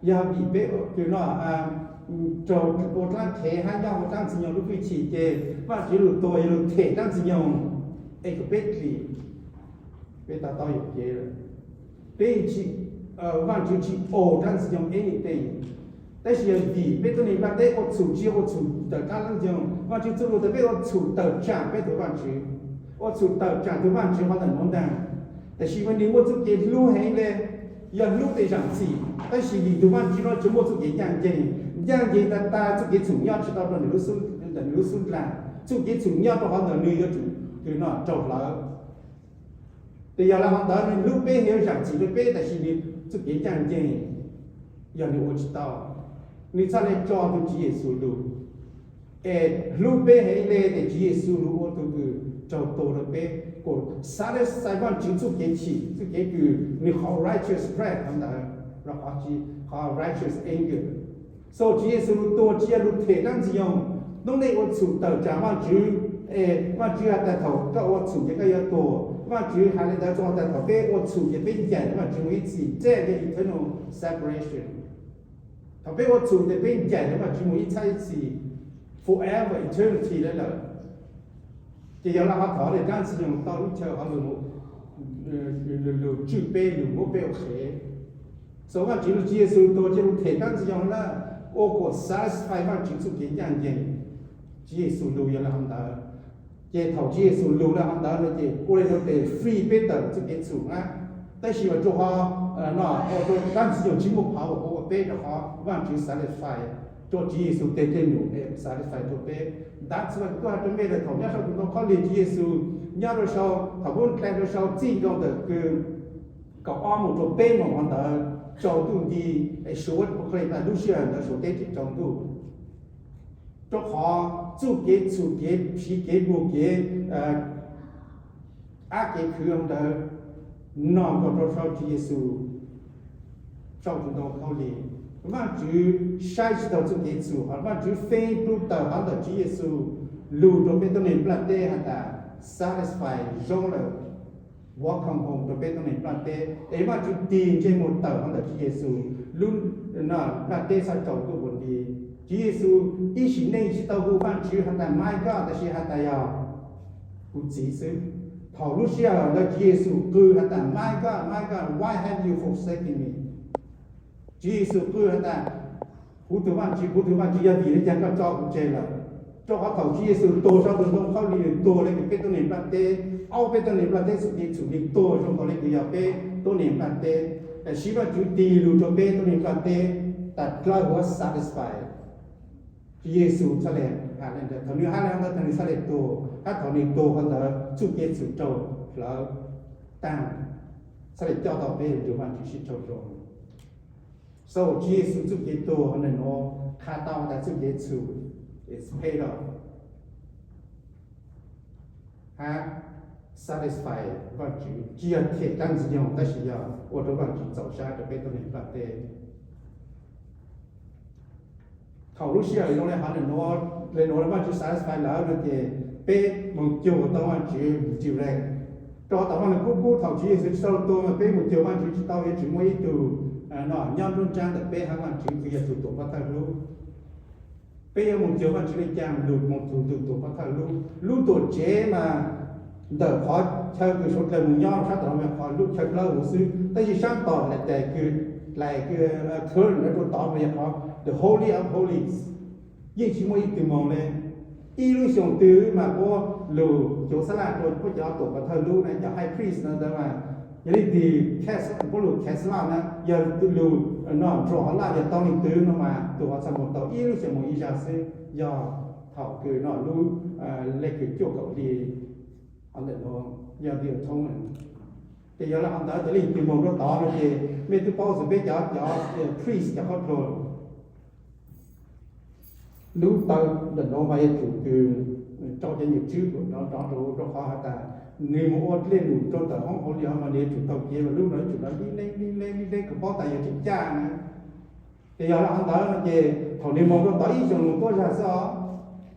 yog vim peb kws no raug ua dlaab qhev hab nyob huv dlaab Ntxwg Nyoog lub hwj chim ces Vaajtswv lug tuag yog lug them dlaab Ntxwg Nyoog es kom peb dlim. Peb to taub yuam kev lawm. Peb tsis, Vaajtswv tsis owe dlaab Ntxwg Nyoog anything. Tab sis yog vim peb tuab neeg nplaj teb ua txhum, tsis yog ua txhum tawm dlaab Ntxwg Nyoog, Vaajtswv txuj lug tas peb ua txhum tawm tsaam peb tus Vaajtswv, ua txhum tawm tsaam tus Vaajtswv hov ntawm nuav ntaag. Tab sis mas nwg muaj txuj kev hlub heev le, yog hlub tes zaam txim, tab sis vim tus Vaajtswv nuav tsis muaj txuj kev ncaaj nceeg, ncaaj nceeg tag tag, txuj kev txhum nyob tsis tau rau nwg lub xub, ntawm nwg lub xub ntiag, txuj kev txhum nyob rau hov ntawm nwg yuav tsum, kws no raug hlawv. Ces yog li hauv ntawd nws hlub peb, yog zam txim rau peb, tab sis nws txuj kev ncaj ncees yog nws ua tsis tau. Nws txhaj le tso tus Tswv Yexus lug, es hlub peb heev le, ces Tswv Yexus lug ua tus kws raug tuag rau peb, kuas satisfy Vaajtswv txuj kev chim, txuj kev kws nws qhov righteous wrath hauv ntawd, los qhov, qhov righteous anger. So Tswv Yexus lug tuag tsis yog lug them dlaab Ntxwg Nyoog, nub nej ua txhum tawm tsaam Vaajtswv, es Vaajtswv has tas thaum koj ua txhum ces koj yuav tuag. Vaajtswv has le ntawd txhais tas thaum peb ua txhum ces peb ncaim Vaajtswv mus ib txhis, tej yog eternal separation. Thaum peb ua txhum ces peb ncaim Vaajtswv mus ib txhab ib txhis, forever, eternity le lawm. Ces yog li hov thov le dlaab Ntxwg Nyoog tau lub chaw hov lug, lug tswj peb, lug muab peb ua qhev. So Vaajtswv lug Tswv Yexus tuag cia lug them dlaab Ntxwg Nyoog na, ua kuas satisfy Vaajtswv txuj kev ncaj ncees. Tswv Yexus lug yog li hov ntawd. Ces thaum Tswv Yexus lug li hov ntawd no ces ua le nuav tes free peb tawm txuj kev txhum na. Tab sis mas rua qhov no ua rua dlaab Ntxwg Nyoog tsis muaj qhov uas ua peb rua qhov Vaajtswv satisfy rua Tswv Yexus tes tej num satisfy rua peb. Ntawd txhais kuv has rua mej lawm thaum nyob sau tus ntoo khaub lig Tswv Yexus nyob rua sau, thaum kuv dlha rua sau txij nkawm ntawm kws kaum ob mus rua peb moos hov ntawd tsaus ntuj nti, es Suav ua qhov le tas lub sij hawm ntawd Suav teb tsis tsaus ntuj. Rua qhov txuj kev txhum kev siv kev npug kev ab kev khwv hov ntawd no nkaus rua sau Tswv Yexus sau tus ntoo khaub lig. Vaajtswv saib tsis taug txuj kev txhum, hos Vaajtswv feeb plub tawm hov ntawm Tswv Yexus lug rua peb tuab neeg nplaj teb has tas satisfy, zoo lawm, welcome home rua peb tuab neeg nplaj teb. Es Vaajtswv tig ntsej muag tawm hov ntawm Tswv Yexus lub nplaj teb txhaj tsaus ntuj nti. Tswv Yexus ib sim neej tsis tau hu Vaajtswv has tas my God, tab sis has tas yog kuv txiv xwb. Thaum lub sij hawm ntawd Tswv Yexus qw has tas my God, my God, why have you forsaken me? Tswv Yexus qw has tas kuv tug Vaajtswv, kuv tug Vaajtswv, yog vim le caag koj tso kuv tseg lawm? Rua qhov thaum Tswv Yexus tuag sau tus ntoo khaub lig, nwg tuag le kws peb tuab neeg nplaj teb, aub peb tuab neeg nplaj teb txuj kev txhum, nwg tuag zoo nkaus le kws yog peb tuab neeg nplaj teb. Tab sis Vaajtswv tig lug rua peb tuab neeg nplaj teb tas dlawb huv satisfy. Tswv Yexus txhaj le has le ntawd, thaum nwg has le ntawd thaum nwg txhaj le tuag, hab thaum nwg tuag hov ntawd txuj kev txhum raug hlawv taag, txhaj le coj tau peb rua Vaajtswv sib raug zoo. So Tswv Yexus txuj kev tuag hov ntawm nuav qha tau tas txuj kev txhum is paid off, hab satisfy Vaajtswv, tsis yog them dlaab Ntxwg Nyoog tab sis yog ua rua Vaajtswv txaus sab rua peb tuab neeg nplaj teb. Thaum lub sij hawm zoo le hov ntawm nuav, le nuav Vaajtswv satisfy lawm no ces peb moog cuag tau Vaajtswv mus tsi le. Rua tom Vaaj Lug Kub kub thaum Tswv Yexus tsis tau tuag mas peb mus cuag Vaajtswv tsis tau, yuav tsum muaj ib tug no nyob nruab nraab ntawm peb hab Vaajtswv kws yog tug Tuam Pov Thawj Hlub. Peb yuav mus cuag Vaajtswv le caag, lug moog tug tug Tuam Pov Thawj Hlub. Lub tuam tsev mas ntawm qhov chaw kws suav dlawg mus nyob sab tom no yog qhov lub chaw dlawb huv xwb, tab sis sab tom dlaim kws, dlaim kws curtain rua tod mas yog qhov the Holy of Holies. Yeej tsis muaj ib tug moog le. Ib lub xyoos twg mas puab lug cuav xab laj rua puab cov Tuam Pov Thawj Hlub na, cov high priest no ntawd mas yog leej twg, puab lug case laj na, yog lug no nrug hov laj yog tau leej twg no mas tug hov txhaj moog tau ib lub xyoos moog ib zag xwb, yog thaum kws no lub, le kws cuaj kaum hli, hov ntawm nuav yog the atonement. Ces yog le hov ntawd tas leej twg moog rua tod no ces mej twb paub xwb, peb cov, cov priest cov qhov dluag lub taw ntawm nuav mas yog tsum kws rau cov nyuam tswb rov rov rua qhov has tas nwg moog ua dlej lug rua ntawm hoob hauv li hov mas nwg yuav tsum tau kev mas lub no yuav tsum lib leeb lib leeb lib leeb kws paub tas yog tsis caj na. Ces yog le hov ntawd no ces thaum nwg moog rua tod ib xyoos moog tuab zag xwb os,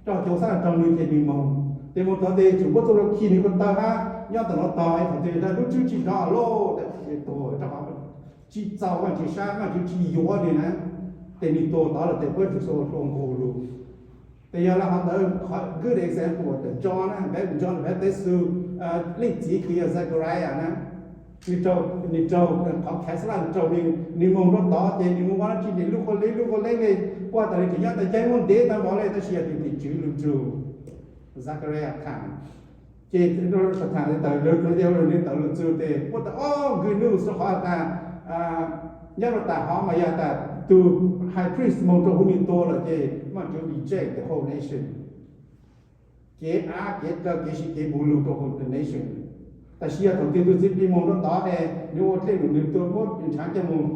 rau cuav xab laj rau nwg ces nwg moog, ces moog tod tes tsum muab txuj lug khi nwg ko taw hab nyob tom nuav tog, thaum twg lub tswb tsis nrov lawm, tuag rau qhov tsis txaus Vaajtswv sab, Vaajtswv tsis yuav nwg na, ces nwg tuag tod lawm tes puab tsum xav ua dlua nkaus lug. Ces yog le hov ntawd qhov good example ntawm John na, John Baptist, leej txiv kws yog Zechariah na, nwg raug, nwg raug qhov khav xab laj nwg raug, nwg moog rua tod ces nwg moog ua dlaab tsi, nwg lub qhov leeb, lub qhov leeb le, puab tas le tseem nyob tas caij muaj ntev tag npaum le, tab sis yog tus tim tswv lug nrug Zechariah thaam. Ces Zechariah thaam tawm lug, nwg tawm lug txug tes puab tas, o, good news, rua qhov tas nyob rua tas hov mas yog tas tug high priest moog rua huv nwg tuag lawm ces Vaajtswv reject the whole nation. Kev ab kev dlawg kev siv kev npug lug rua huv the nation. Tab sis yog thaum twg tus Txiv Plig mus rau tod es nws ua dej num nws tuag muab nws nrhav coj mus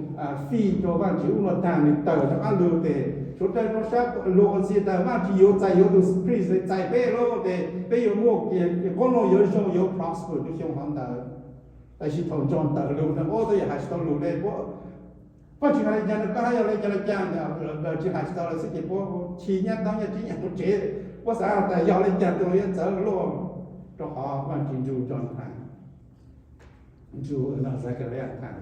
fij rau Vajtswv ub no tag, nws tawm rov qab lug tes suav dlawg zoo sab lug ua ntxiv tas Vajtswv yuav txais yuav tus priest txais peb lawm tes peb yuav muaj qoob loo yuav zoo yuav prosper rau xyoo hov ntawd. Tab sis thaum nco ntawm lug no ua tau yog hais tsis tau lug le, Vajtswv hais li cas no koj hab yog li cas li cas, tsis hais tsis tau lawm xwb ces puab chim nyab taub nyab tsib nyab mus tsev, puab xav tas yog li cas tus yuav txawv luaj, rau qhov Vajtswv nrug John tham, nrug Zechariah tham.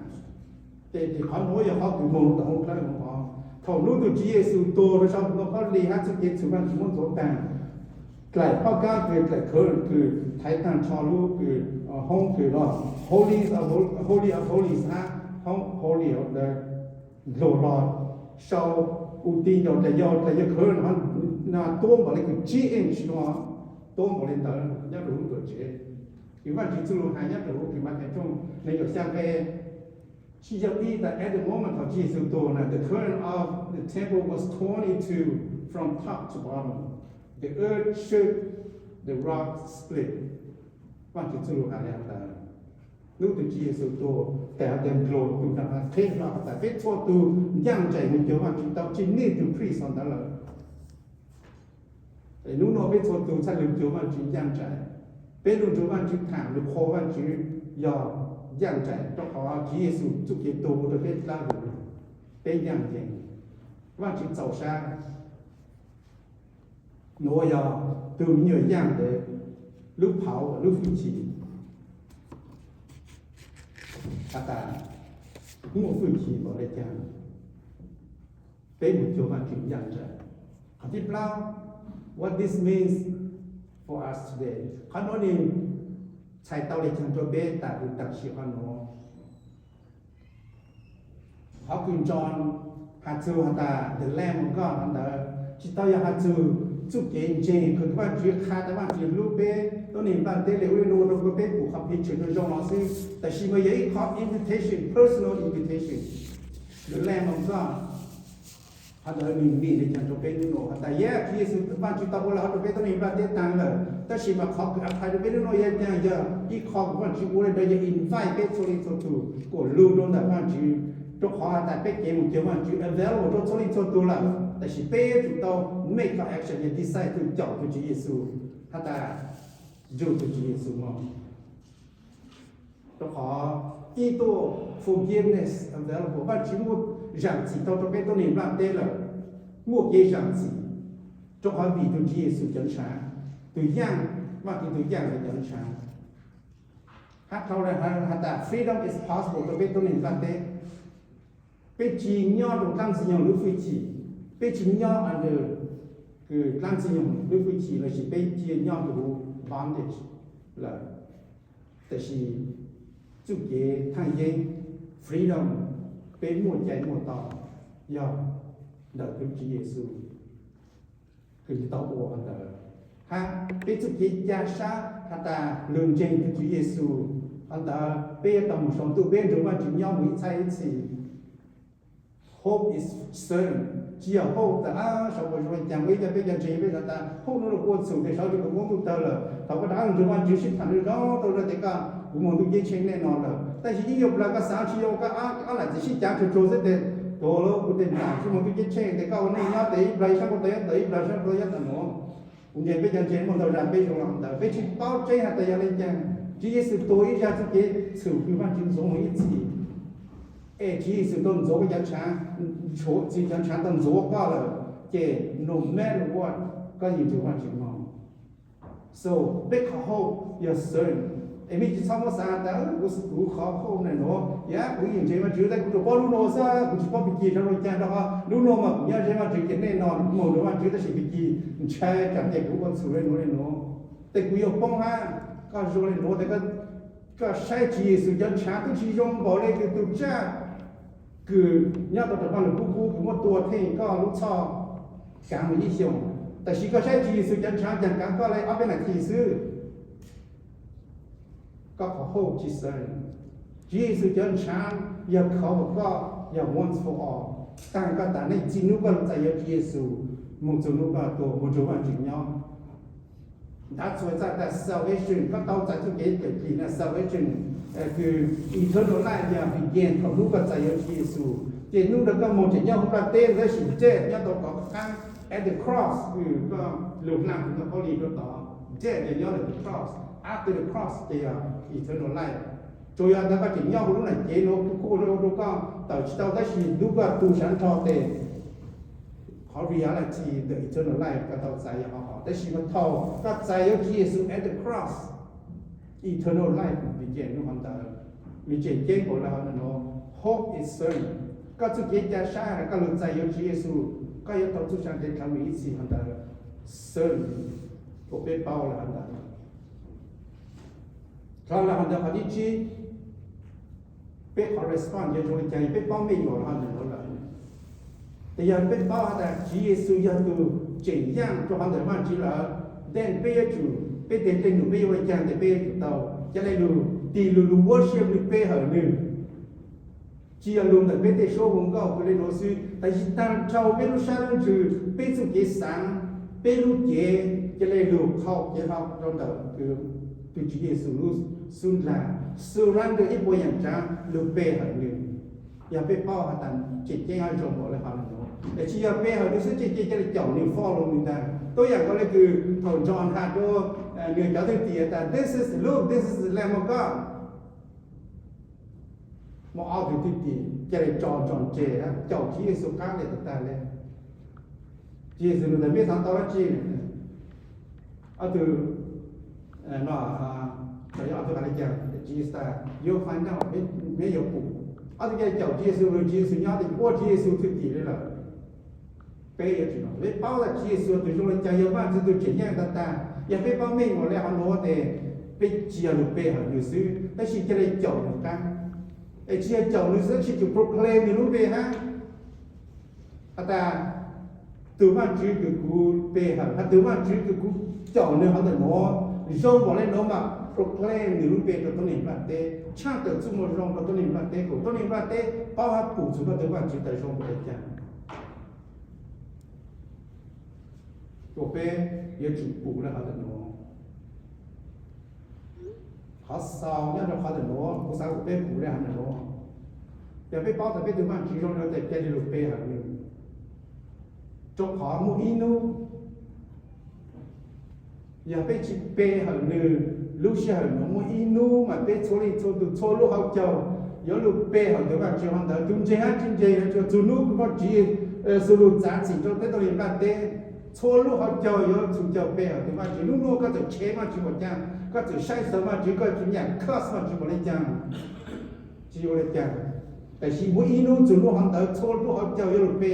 Ces qhov nuav yog qhov kws moog tau hauv dlawb hov. Thaum hnub tus Tswv Yexus tuag rau saum ntoo khaub lig hab txuj kev txhum Vajtswv muab ntxuav taag, dlaim phoj kab kws dlaim khawv kws thaiv taag nrho lub kws hoob kws lug Holy of Holies hab hoob Holy of the dluag los sau u ti ncaus dlaim yau dlaim yau khawv tuab npaum le kws tsib inch no, tuab npaum le ntawd nyob rau lub tuam tsev. Kws Vajtswv txuj lug has nyob rau huv kws Mathais tshooj nees nkaum xya nqe tsib caug ib tas at the moment thaum Tswv Yexus tuag na, the curtain of the temple was torn in two from top to bottom, the earth shook, the rock split. Vajtswv txuj lug has le has tas hnub tus Tswv Yexus tuag tas has tas dluag tus nrag qheb hlo has tas peb txhua tug ncaaj nraim mus cuag Vajtswv tau tsi nwj tug priest hov ntawd lawm. Hnub no peb txhua tug txhaj le cuag Vajtswv ncaaj nraim. Peb lug nrug Vajtswv tham lug qhuas Vajtswv yog ncaaj nraim rau qhov Tswv Yexus txuj kev tuag ua rau peb dlaab huv, peb ncaaj ncees, Vajtswv txaus sab. Nuav yog tug me nyuam yaaj ntawd lub phauv lub fwj chim has tas muaj fwj chim npaum le caag peb mus cuag Vajtswv ncaaj nraim. Qhov thib plaub, what this means for us today, qhov nuav nwg txhais tau le caag rau peb tas huv tam sim qhov nuav. Qhov kws John has txug has tas the Lamb of God hov ntawd tsi tau yog has txug txuj kev ntseeg kws Vajtswv qha tas Vajtswv hlub peb tuab neeg nplaj teb le ua le nuav ua rau peb pum qhov picture zoo no xwb, tab sis mas yog ib qho invitation, personal invitation. The Lamb of God hov ntawd nwg mean le caag rau peb nub nua has tas yog Tswv Yexus Vajtswv tau ua le hov rau peb tuab neeg nplaj teb taag lawm, tab sis mas qhov kws apply rau peb nub nua yog caag, yog ib qho kws Vajtswv ua le ntawd yog invite peb txhua leej txhua tug kuas lug rau ntawm Vajtswv, rau qhov has tas peb kev mus cuag Vajtswv available rau txhua leej txhua tug lawm, tab sis peb yuav tsum tau make qhov action yog decide tug caum tug Tswv Yexus has tas nrug tug Tswv Yexus moog. Rau qhov ib tuaj forgiveness available, Vajtswv muaj zaam txim tau rau peb tuab neeg nplaj teb lawm, muaj kev zaam txim, rau qhov vim tug Tswv Yexus cov ntshav, tug yaaj, Vajtswv tug yaaj lawv cov ntshav. Hab dhau le has tas freedom is possible rau peb tuab neeg nplaj teb. Peb tsi nyob rau dlaab Ntxwg Nyoog lub fwj chim, peb tsi nyob under kws dlaab Ntxwg Nyoog lub fwj chim lossis peb tsi nyob rau huv bondage lawm. Tab sis txuj kev thaaj yeeb, freedom, peb muaj cai muaj tau yog ntawm tug Tswv Yexus kws tau ua ntawd, hab peb txuj kev ca sab has tas lug ntseeg tug Tswv Yexus, qhov ntawd peb yuav tau moog sau ntuj, peb nrug Vajtswv nyob mus ib txhais ib txhis. Hope is certain, tsi yog hope tas sawv daws zoo le caag, ib cov peb cov ntseeg peb xav tas hope no lug ua txhum tes sawv daws kuas muaj ntuj tawg lawm, thaum koj rov qaab nrug Vajtswv sib tham lug zoo rau lawv tes koj kuas moog ntuj ceeb tsheej neej no lawm. Tab sis yeej yuav plawg koj xaav tsi yuav koj ob lam txim sib caav tsuag tsuag xwb tes tuag lawm kuv tes mam sib moog ntuj ceeb tsheej tes koj ua neej nyob tes ib plawg ib sab npuab tawv nyob tawm ib plawg sab npuab nyob tawm nuav. Kuv nyeem peb cov ntseeg muaj ntau zag peb zoo le ntawd, peb tsi paub tseeb has tas yog le caag. Tswv Yexus tuag ib zag txuj kev txhum kws Vajtswv ntxuav moog ib txhis, es Tswv Yexus tau ntxuav koj cov ntshav, tshuav Tswv cov ntshav tau ntxuav koj lawm, ces no matter what, koj yeej nrug Vajtswv moog. So peb qhov hope yog certain, es mej tsi txhob muab xav tas kuv qhov hope na nuav yog kuv yeej ntseeg Vajtswv tab kuv tsuas paub lub no xwb, kuv tsi paub pig kig zoo le caag rau qhov lub no mas kuv nyob ze Vajtswv ces neej no kuv moog nrug Vajtswv tab sis pig kig ntshai tsam ces kuv ua txhum le nuav le nuav, tes kuv yuav poob hab. Koj zoo le nuav tes koj saib Tswv Yexus cov ntshav twb tsi zoo npaum le kws tug tsaj kws nyob tau rau paj lug kub kub kws muab tua theej koj lub txhoj kaav mus ib xyoos, tab sis koj saib Tswv Yexus cov ntshav caag kaav koj le ob peb nas this xwb. Koj qhov hope tsi xeeb, Tswv Yexus cov ntshav yog cover koj, yog once for all, taag koj tas neej txij nub koj txais yuav Tswv Yexus moog txug nub koj tuag moog nrug Vajtswv nyob. That's why txhais tas salvation, koj tau txais txuj kev cawm dim na, salvation, kws eternal life yog begin thaum hnub koj txais yuav Tswv Yexus. Ces hnub ntawd koj moog tseem nyob huv nplaj teb tab sis death nyob tau tom qaab, at the cross, koj lug hla kws koj paub li rua tod, death yog nyob lawm the cross, after the cross ces yog eternal life. Tsuas yog ntawd koj tseem nyob huv lub nam cev nuav kuj kuj ua rua koj tawm tsis tau, tab sis hnub koj tu saav nrho tes qhov reality the eternal life koj tau txais yog qhov hov. Tab sis mas thaum koj txais yuav Tswv Yexus at the cross, eternal life begin lub hov ntawd. Nws tseem ceeb npaum le hov ntawm nuav, hope is certain. Koj txuj kev ca sab has koj lug txais yuav Tswv Yexus, koj yuav tau txuj sa ntev dlhau nws ib txhis hov ntawd, certain, kuas peb paub le hov ntawd. Dhau le hov ntawd qhov thib tsib, peb qhov response yuav zoo le caag, peb paub meej npaum le hov ntawm nuav lawm. Tes yog peb paub has tas Tswv Yexus yog tug tseem yaaj rua hov ntawm Vaajtswv lawm, then peb yuav tsum, peb tes dlej num peb yuav ua le caag tes peb yuav tsum tau ca le lug tig lug lug worship nws, pe hawm nws. Tsis yog lug ntawm peb tej suab hu nkauj kws le nuav xwb, tab sis taag nrho peb lub sab lub ntsws, peb txuj kev xaav, peb lub cev ca le lug qhau kev hlo rua ntawm tug Tswv Yexus lub xub ndlag, surrender ib puas yaam tsaav lug pe hawm nws. Yog peb paub has tas tseem ceeb hab zoo npaum le hov ntawm nuav, es tsis yog pe hawm nws xwb, tseem ceeb ca le caum nws, follow nws ntag. Tuab yaam nkaus le kws thaum John has rua nws cov thwj tim tas, this is, look, this is the Lamb of God. Muaj ob tug thwj tim ca le tso John tseg, caum Tswv Yexus qaab le tag tag le. Tswv Yexus nug tas, meb xaav tau dlaab tsi? Ob tug no, tau yog ob tug has le caag? Tswv Yexus tas, you'll find out, meb yuav pum. Ob tug ca le caum Tswv Yexus, Tswv Yexus nyob tes ua Tswv Yexus thwj tim le lawm. Peb yuav tsum, peb paub tas Tswv Yexus tug zoo le caag, yog Vaajtswv tug tseem yaaj tag tag. Yog peb paub meej npaum le hov nuav tes peb tsis yog lug pe hawm nws xwb, tab sis ca le caum nws qaab. Es tsis yog caum nws xwb, tsis tsum proclaim nws lub npe hab, has tas, tug Vaajtswv kws kuv pe hawm, has tug Vaajtswv kws kuv caum nws hov ntawm nuav, zoo npaum le nuav mas proclaim nws lub npe rua tuab neeg nplaj teb, tshaaj tawm txuj moo zoo rua tuab neeg nplaj teb, kuas tuab neeg nplaj teb paub hab pum txug koj tug Vaajtswv tas zoo npaum le caag. Kuas peb yuav tsum pum le hov ntawm nuav. Qhov xaus nyob rua qhov ntawm nuav, kuv xaav kuas peb pum le hov ntawm nuav. Yog peb paub tas peb tug Vaajtswv zoo le tes ca le lug pe hawm nws, rua qhov muaj ib nub yog peb tsis pe hawm nws, lub sij hawm nuav muaj ib nub mas peb txhua leej txhua tug txhua lub hauv caug yuav lug pe hawm tug Vaajtswv hov ntawd. Tug ntseeg hab tsis ntseeg, txug nub kws Vaajtswv Yexus lug txav txim rua peb tuab neeg nplaj teb, txhua lub hauv caug yuav tsum caum pe hawm tug Vaajtswv. Nub nuav koj txawm tshev Vaajtswv npaum caag, koj txawm saib xav Vaajtswv, koj txawm nyaam koj Vaajtswv npaum le caag, tsis ua le caag, tab sis muaj ib nub txug nub hov ntawd txhua lub hauv caug yuav lug pe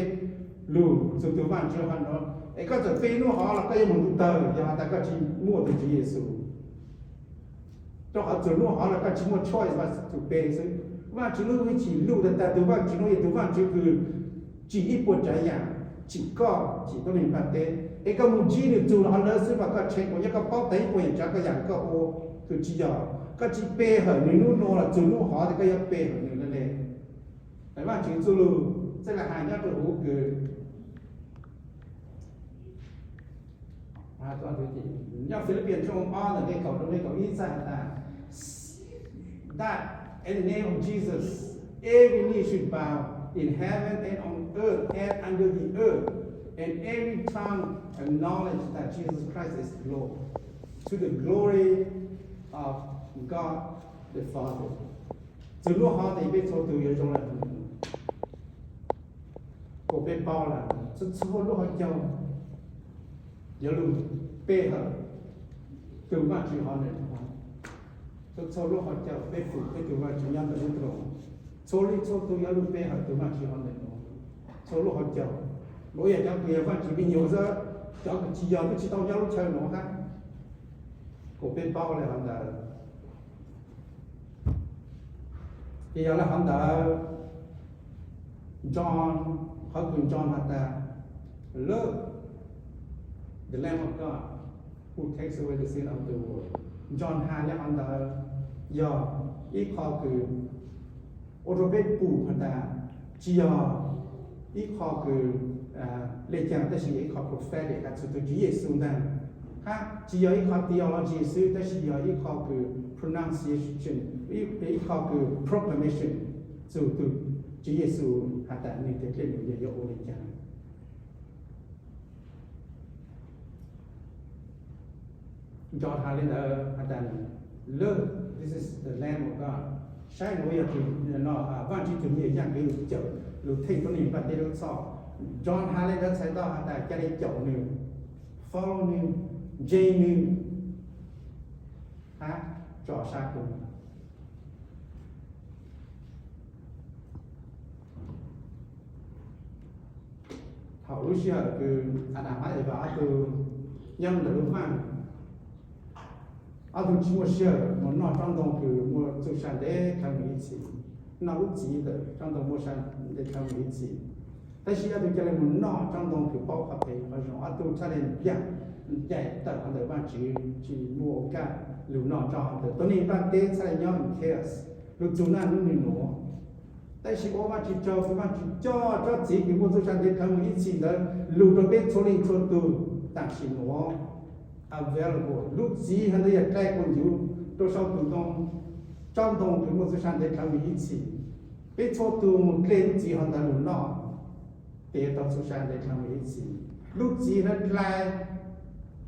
lug txug tug Vaajtswv hov ntawd. Es koj txawm pe nub hov los koj yuav moog ntuj tawg yog has tas koj tsis muaj tug Tswv Yexus. Rua qhov txug nub hov los koj tsis muaj choice, Vaajtswv tug pe xwb. Vaajtswv lub hwj chim lug tag tag, tug Vaajtswv nuav yog tug Vaajtswv kws tsim ib puas tsav yaam, tsim koj, tsim tuab neeg nplaj teb. Es koj moog ntsib nws txug hov ntawd xwb mas koj tshev kuas nyob koj paub tas ib puas yaam tsav koj yaam koj ua, kws tsis yog, koj tsis pe hawm nws nub nuav los txug nub hov tes koj yuav pe hawm nws le le. Vaajtswv txuj lug txhaj le has nyob rua huv kws nyob Philippians tshooj ob ntawm nqe kaum rua nqe kaum ib txhaj has tas, that at the name of Jesus every knee should bow in heaven and on earth and under the earth, and every tongue acknowledge that Jesus Christ is Lord, to the glory of God the Father. Txug nub hov tes peb txhua tug yuav zoo le kuas peb paub lawm, txhua txhua lub hauv caug yuav lug pe hawm tug Vaajtswv hov ntawm nuav. Txhua txhua lub hauv caug peb pum peb tug Vaajtswv nyob ntawm lub nroog. Txhua leej txhua tug yuav lug pe hawm tug Vaajtswv hov ntawm nuav. Txhua lub hauv caug, luag yog cov kws yog Vaajtswv me nyuam xwb, cov kws tsis yog twb tsis tau nyob lub chaw nuav hab. Kuas peb paub le hov ntawd. Ces yog le hov ntawd, John, qhov kws John has tas, look, the Lamb of God who takes away the sin of the world. John has le hov ntawd yog ib qho kws ua rua peb pum has tas tsis yog ib qho kws le caag tab sis yog ib qho prophetic has txug tug Tswv Yexus ntag. Tsis yog ib qho theology xwb, tab sis yog ib qho kws pronunciation, ib qho kws proclamation, txug tug Tswv Yexus has tas nwg teg dlej num yog yuav ua le caag. Nco has le ntawd has tas, Look, this is the Lamb of God. Saib, nuav yog tug, Vaajtswv tug me nyuam yaaj kws lug cawm, lug theej tuab neeg nplaj teb lub txhoj. John has le ntawd txhais tau has tas ca le caum nwg, follow nwg, ntseeg nwg, hab tso sab rua nwg. Thaum lub sij hawm kws Adas hab Evas ob tug nyob ntawm lub vaaj, ob tug tsis muaj sij hawm moog noj tsob ntoo kws muaj txuj sa ntev dlhau mus ib txhis, noj lub txiv ntawm tsob ntoo muaj sa ntev dlhau mus ib txhis. Tab sis ob tug ca le moog noj tsob ntoo kws paub qhov phem qhov zoo, ob tug txhaj le nplaig, nplaig tawm hov ntawm Vaajtswv, tsis muaj kaj lug noj tsob ntawd. Tuab neeg nplaj teb txhaj le nyob chaos, lug txug naj nub nwg nuav. Tab sis ua Vaajtswv tsaug kws Vaajtswv coj tsob txiv kws muaj txuj sa ntev dlhau mus ib txhis ntawd lug rua peb txhua leej txhua tug tam sim nuav available. Lub txiv hov ntawd yog dlai kuas ncuv rua sau tug ntoo, tsob ntoo kws muaj txuj sa ntev dlhau mus ib txhis. Peb txhua tug moog dlej lub txiv hov ntawd lug noj, tes yuav tau txuj sa ntev dlhau mus ib txhis. Lub txiv hov dlai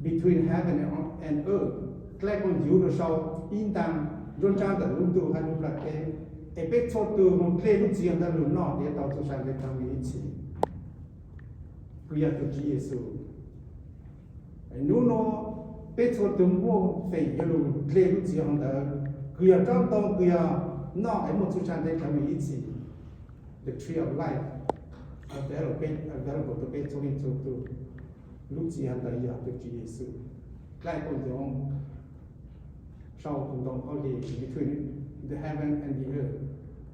between heaven and earth, dlai kuas ncuv rua sau ib ntaag nruab nrab ntawm lub ntuj hab lub nplaj teb. Es peb txhua tug moog dlej lub txiv hov ntawd lug noj, tes yuav tau txuj sa ntev dlhau mus ib txhis, kws yog tug Tswv Yexus. Nub nuav peb txhua tug muaj feem yuav lug dlej lub txiv hov ntawd, kws yog tsob ntoo kws yog noj es muaj txuj sa ntev dlhau mus ib txhis. The tree of life available, available rua peb txhua leej txhua tug. Lub txiv hov ntawd yog tug Tswv Yexus, dlai kuas ncuv sau tug ntoo khaub lig between the heaven and the earth,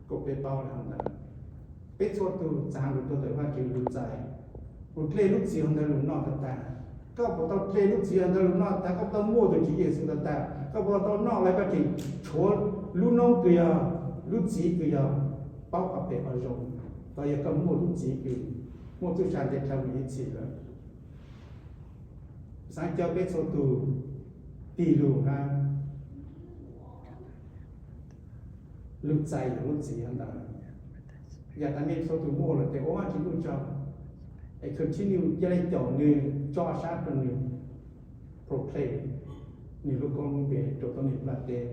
kuas peb paub le hov ntawd. Peb txhua tug txav lug rua ntawm Vaajtswv lub txais, lug dlej lub txiv hov ntawd lug noj tag tag. Koj puas tau dlej lub txiv hov ntawd lug noj tag? Koj puas tau muaj tug Tswv Yexus tag tag? Koj puas tau noj le koj tseem tshuav lub noob kws yog, lub txiv kws yog paub qhov phem qhov zoo, los yog koj muaj lub txiv kws muaj txuj sa ntev dlhau mus ib txhis lawm? Xaav coj peb txhua tug tig lug hab lug txais lub txiv hov ntawd. Yog tas mej txhua tug muaj lawm tes ua Vaajtswv txuj tsaug, es continue ca le caum nwg, tso sab rua nwg, proclaim nwg lub koob lub npe rua tuab neeg nplaj teb.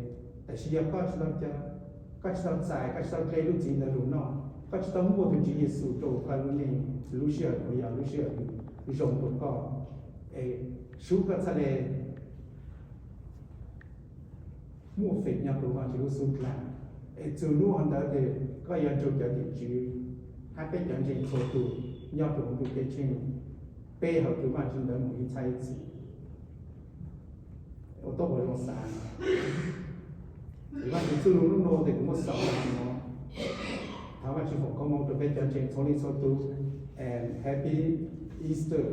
Tab sis yog koj tsis tau ca, koj tsis tau txais, koj tsis tau dlej lub txiv ntawd lug noj, koj tsis tau muaj tug Tswv Yexus rua koj lub neej, lub sij hawm nuav yog lub sij hawm zoo rua koj, es sub koj txhaj le muaj feem nyob rua Vaajtswv lub xub dlaag. Es txug nub hov ntawd tes koj yuav nrug cov tim tswv hab peb cov ntseeg txhua tug nyob rua huv ntuj ceeb tsheej, peb hawm tug Vaajtswv ntawd mus ib txhab ib txhis. Ua tau ua zoo xaav, Vaajtswv txuj lug nub nuav tes kuv muab xaus le nuav. Thov Vaajtswv foom koob moov rua peb cov ntseeg txhua leej txhua tug, and happy Easter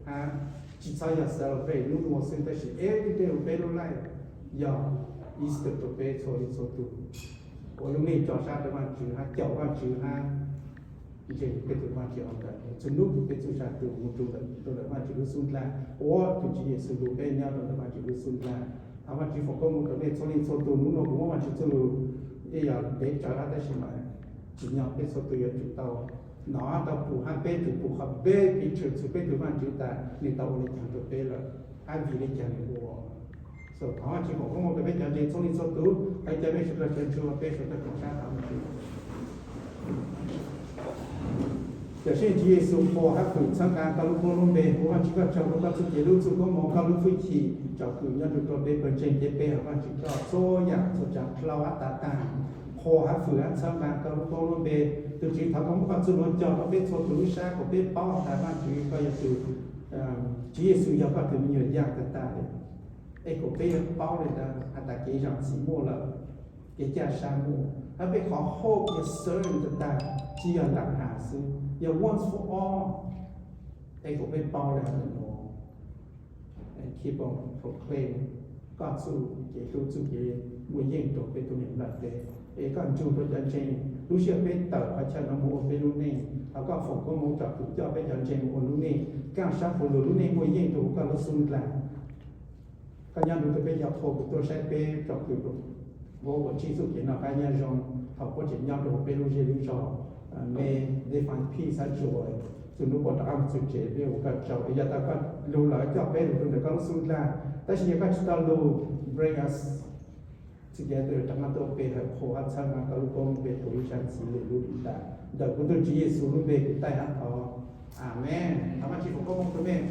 hab tsis txhob yog celebrate nub nuav xwb, tab sis every day of peb lub life yog Easter rua peb txhua leej txhua tug. Ua lub neej tso sab rua Vaajtswv hab caum Vaajtswv hab ntseeg peb tug Vaajtswv hov ntawd, txug nub kws peb txuj sa tug mus rua ntawm, rua ntawm Vaajtswv lub xub dlaag, ua tug Tswv Yexus lug peb nyob rua ntawm Vaajtswv lub xub dlaag. Thov Vaajtswv foom koob moov rua peb txhua leej txhua tug. Nub nuav kuv muab Vaajtswv txuj lug, ib yog ntev tsawv hab tab sis mas tsim nyog peb txhua tug yuav tsum tau nov hab tau pum, hab peb tsum pum qhov big picture txug peb tug Vaajtswv tas nwg tau ua le caag rua peb lawm hab vim le caag nwg ua. So thov Vaajtswv foom koob moov rua peb cov ntseeg txhua leej txhua tug, thov ca mej sawv dlawg sawv ntsug peb sawv dlawg koom sab thov Vaajtswv. Cawm Seej Tswv Yexus, qhuas hab fwm txhawb nqaa koj lub koob lub npe, ua Vaajtswv koj tsaug rua koj txuj kev hlub txuj koob moov koj lub hwj chim tsom kwm nyob rua peb pawg ntseeg, ces peb hawm Vaajtswv koj txhua yaam txhua tsaav dlhau hab tav taag. Qhuas hab fwm hab txhawb nqaa koj lub koob lub npe. Tug Tswv, thov koj muab koj txuj lug cog rua peb txhua tug lub sab kuas peb paub tas Vaajtswv koj yog tug, Tswv Yexus yog koj tug me nyuam yaaj tag tag le, es kuas peb yuav paub le ntawd has tas kev zaam txim muaj lawm, kev caj sab muaj, hab peb qhov hope yog certain tag tag, tsis yog ntaam has xwb, yog once for all. Es kuas peb paub le hov ntawm nuav, keep on proclaim koj txuj kev hlub txuj kev muaj yeej rua peb tuab neeg nplaj teb. Es koj nrug rua cov ntseeg lub sij hawm peb tawm qhov chaw nuav moog ua peb lub neej, thov koj foom koob moov tsom kwm coj peb cov ntseeg ua lub neej kaaj sab puv lug, lub neej muaj yeej rua huv koj lub xub dlaag. Koj nyob nrug rua peb cov qhua, kuv tuaj saib peb tsom kwm rua huv uas tsib txuj kev noj qab nyob zoo, thaum puab tseem nyob rua huv peb lub zej lub zog. May they find peace, xav tsuas txug nub puab rov qab moog txug tsev, peb ua koj tsaug. Yog tas koj lug lawm, coj peb lug rua ntawm koj lub xub dlawg, tab sis yog koj tsi tau lug, bring us together, rov qab tuaj pe hawm qhua hab txhawb koj lub koob pe tug ib zaag ntxiv lug lub lim tas. Ntawm kuv tug Tswv Yexus lub npe kuv taij hab thov, Amees. Thov Vaajtswv foom koob moov rua mej.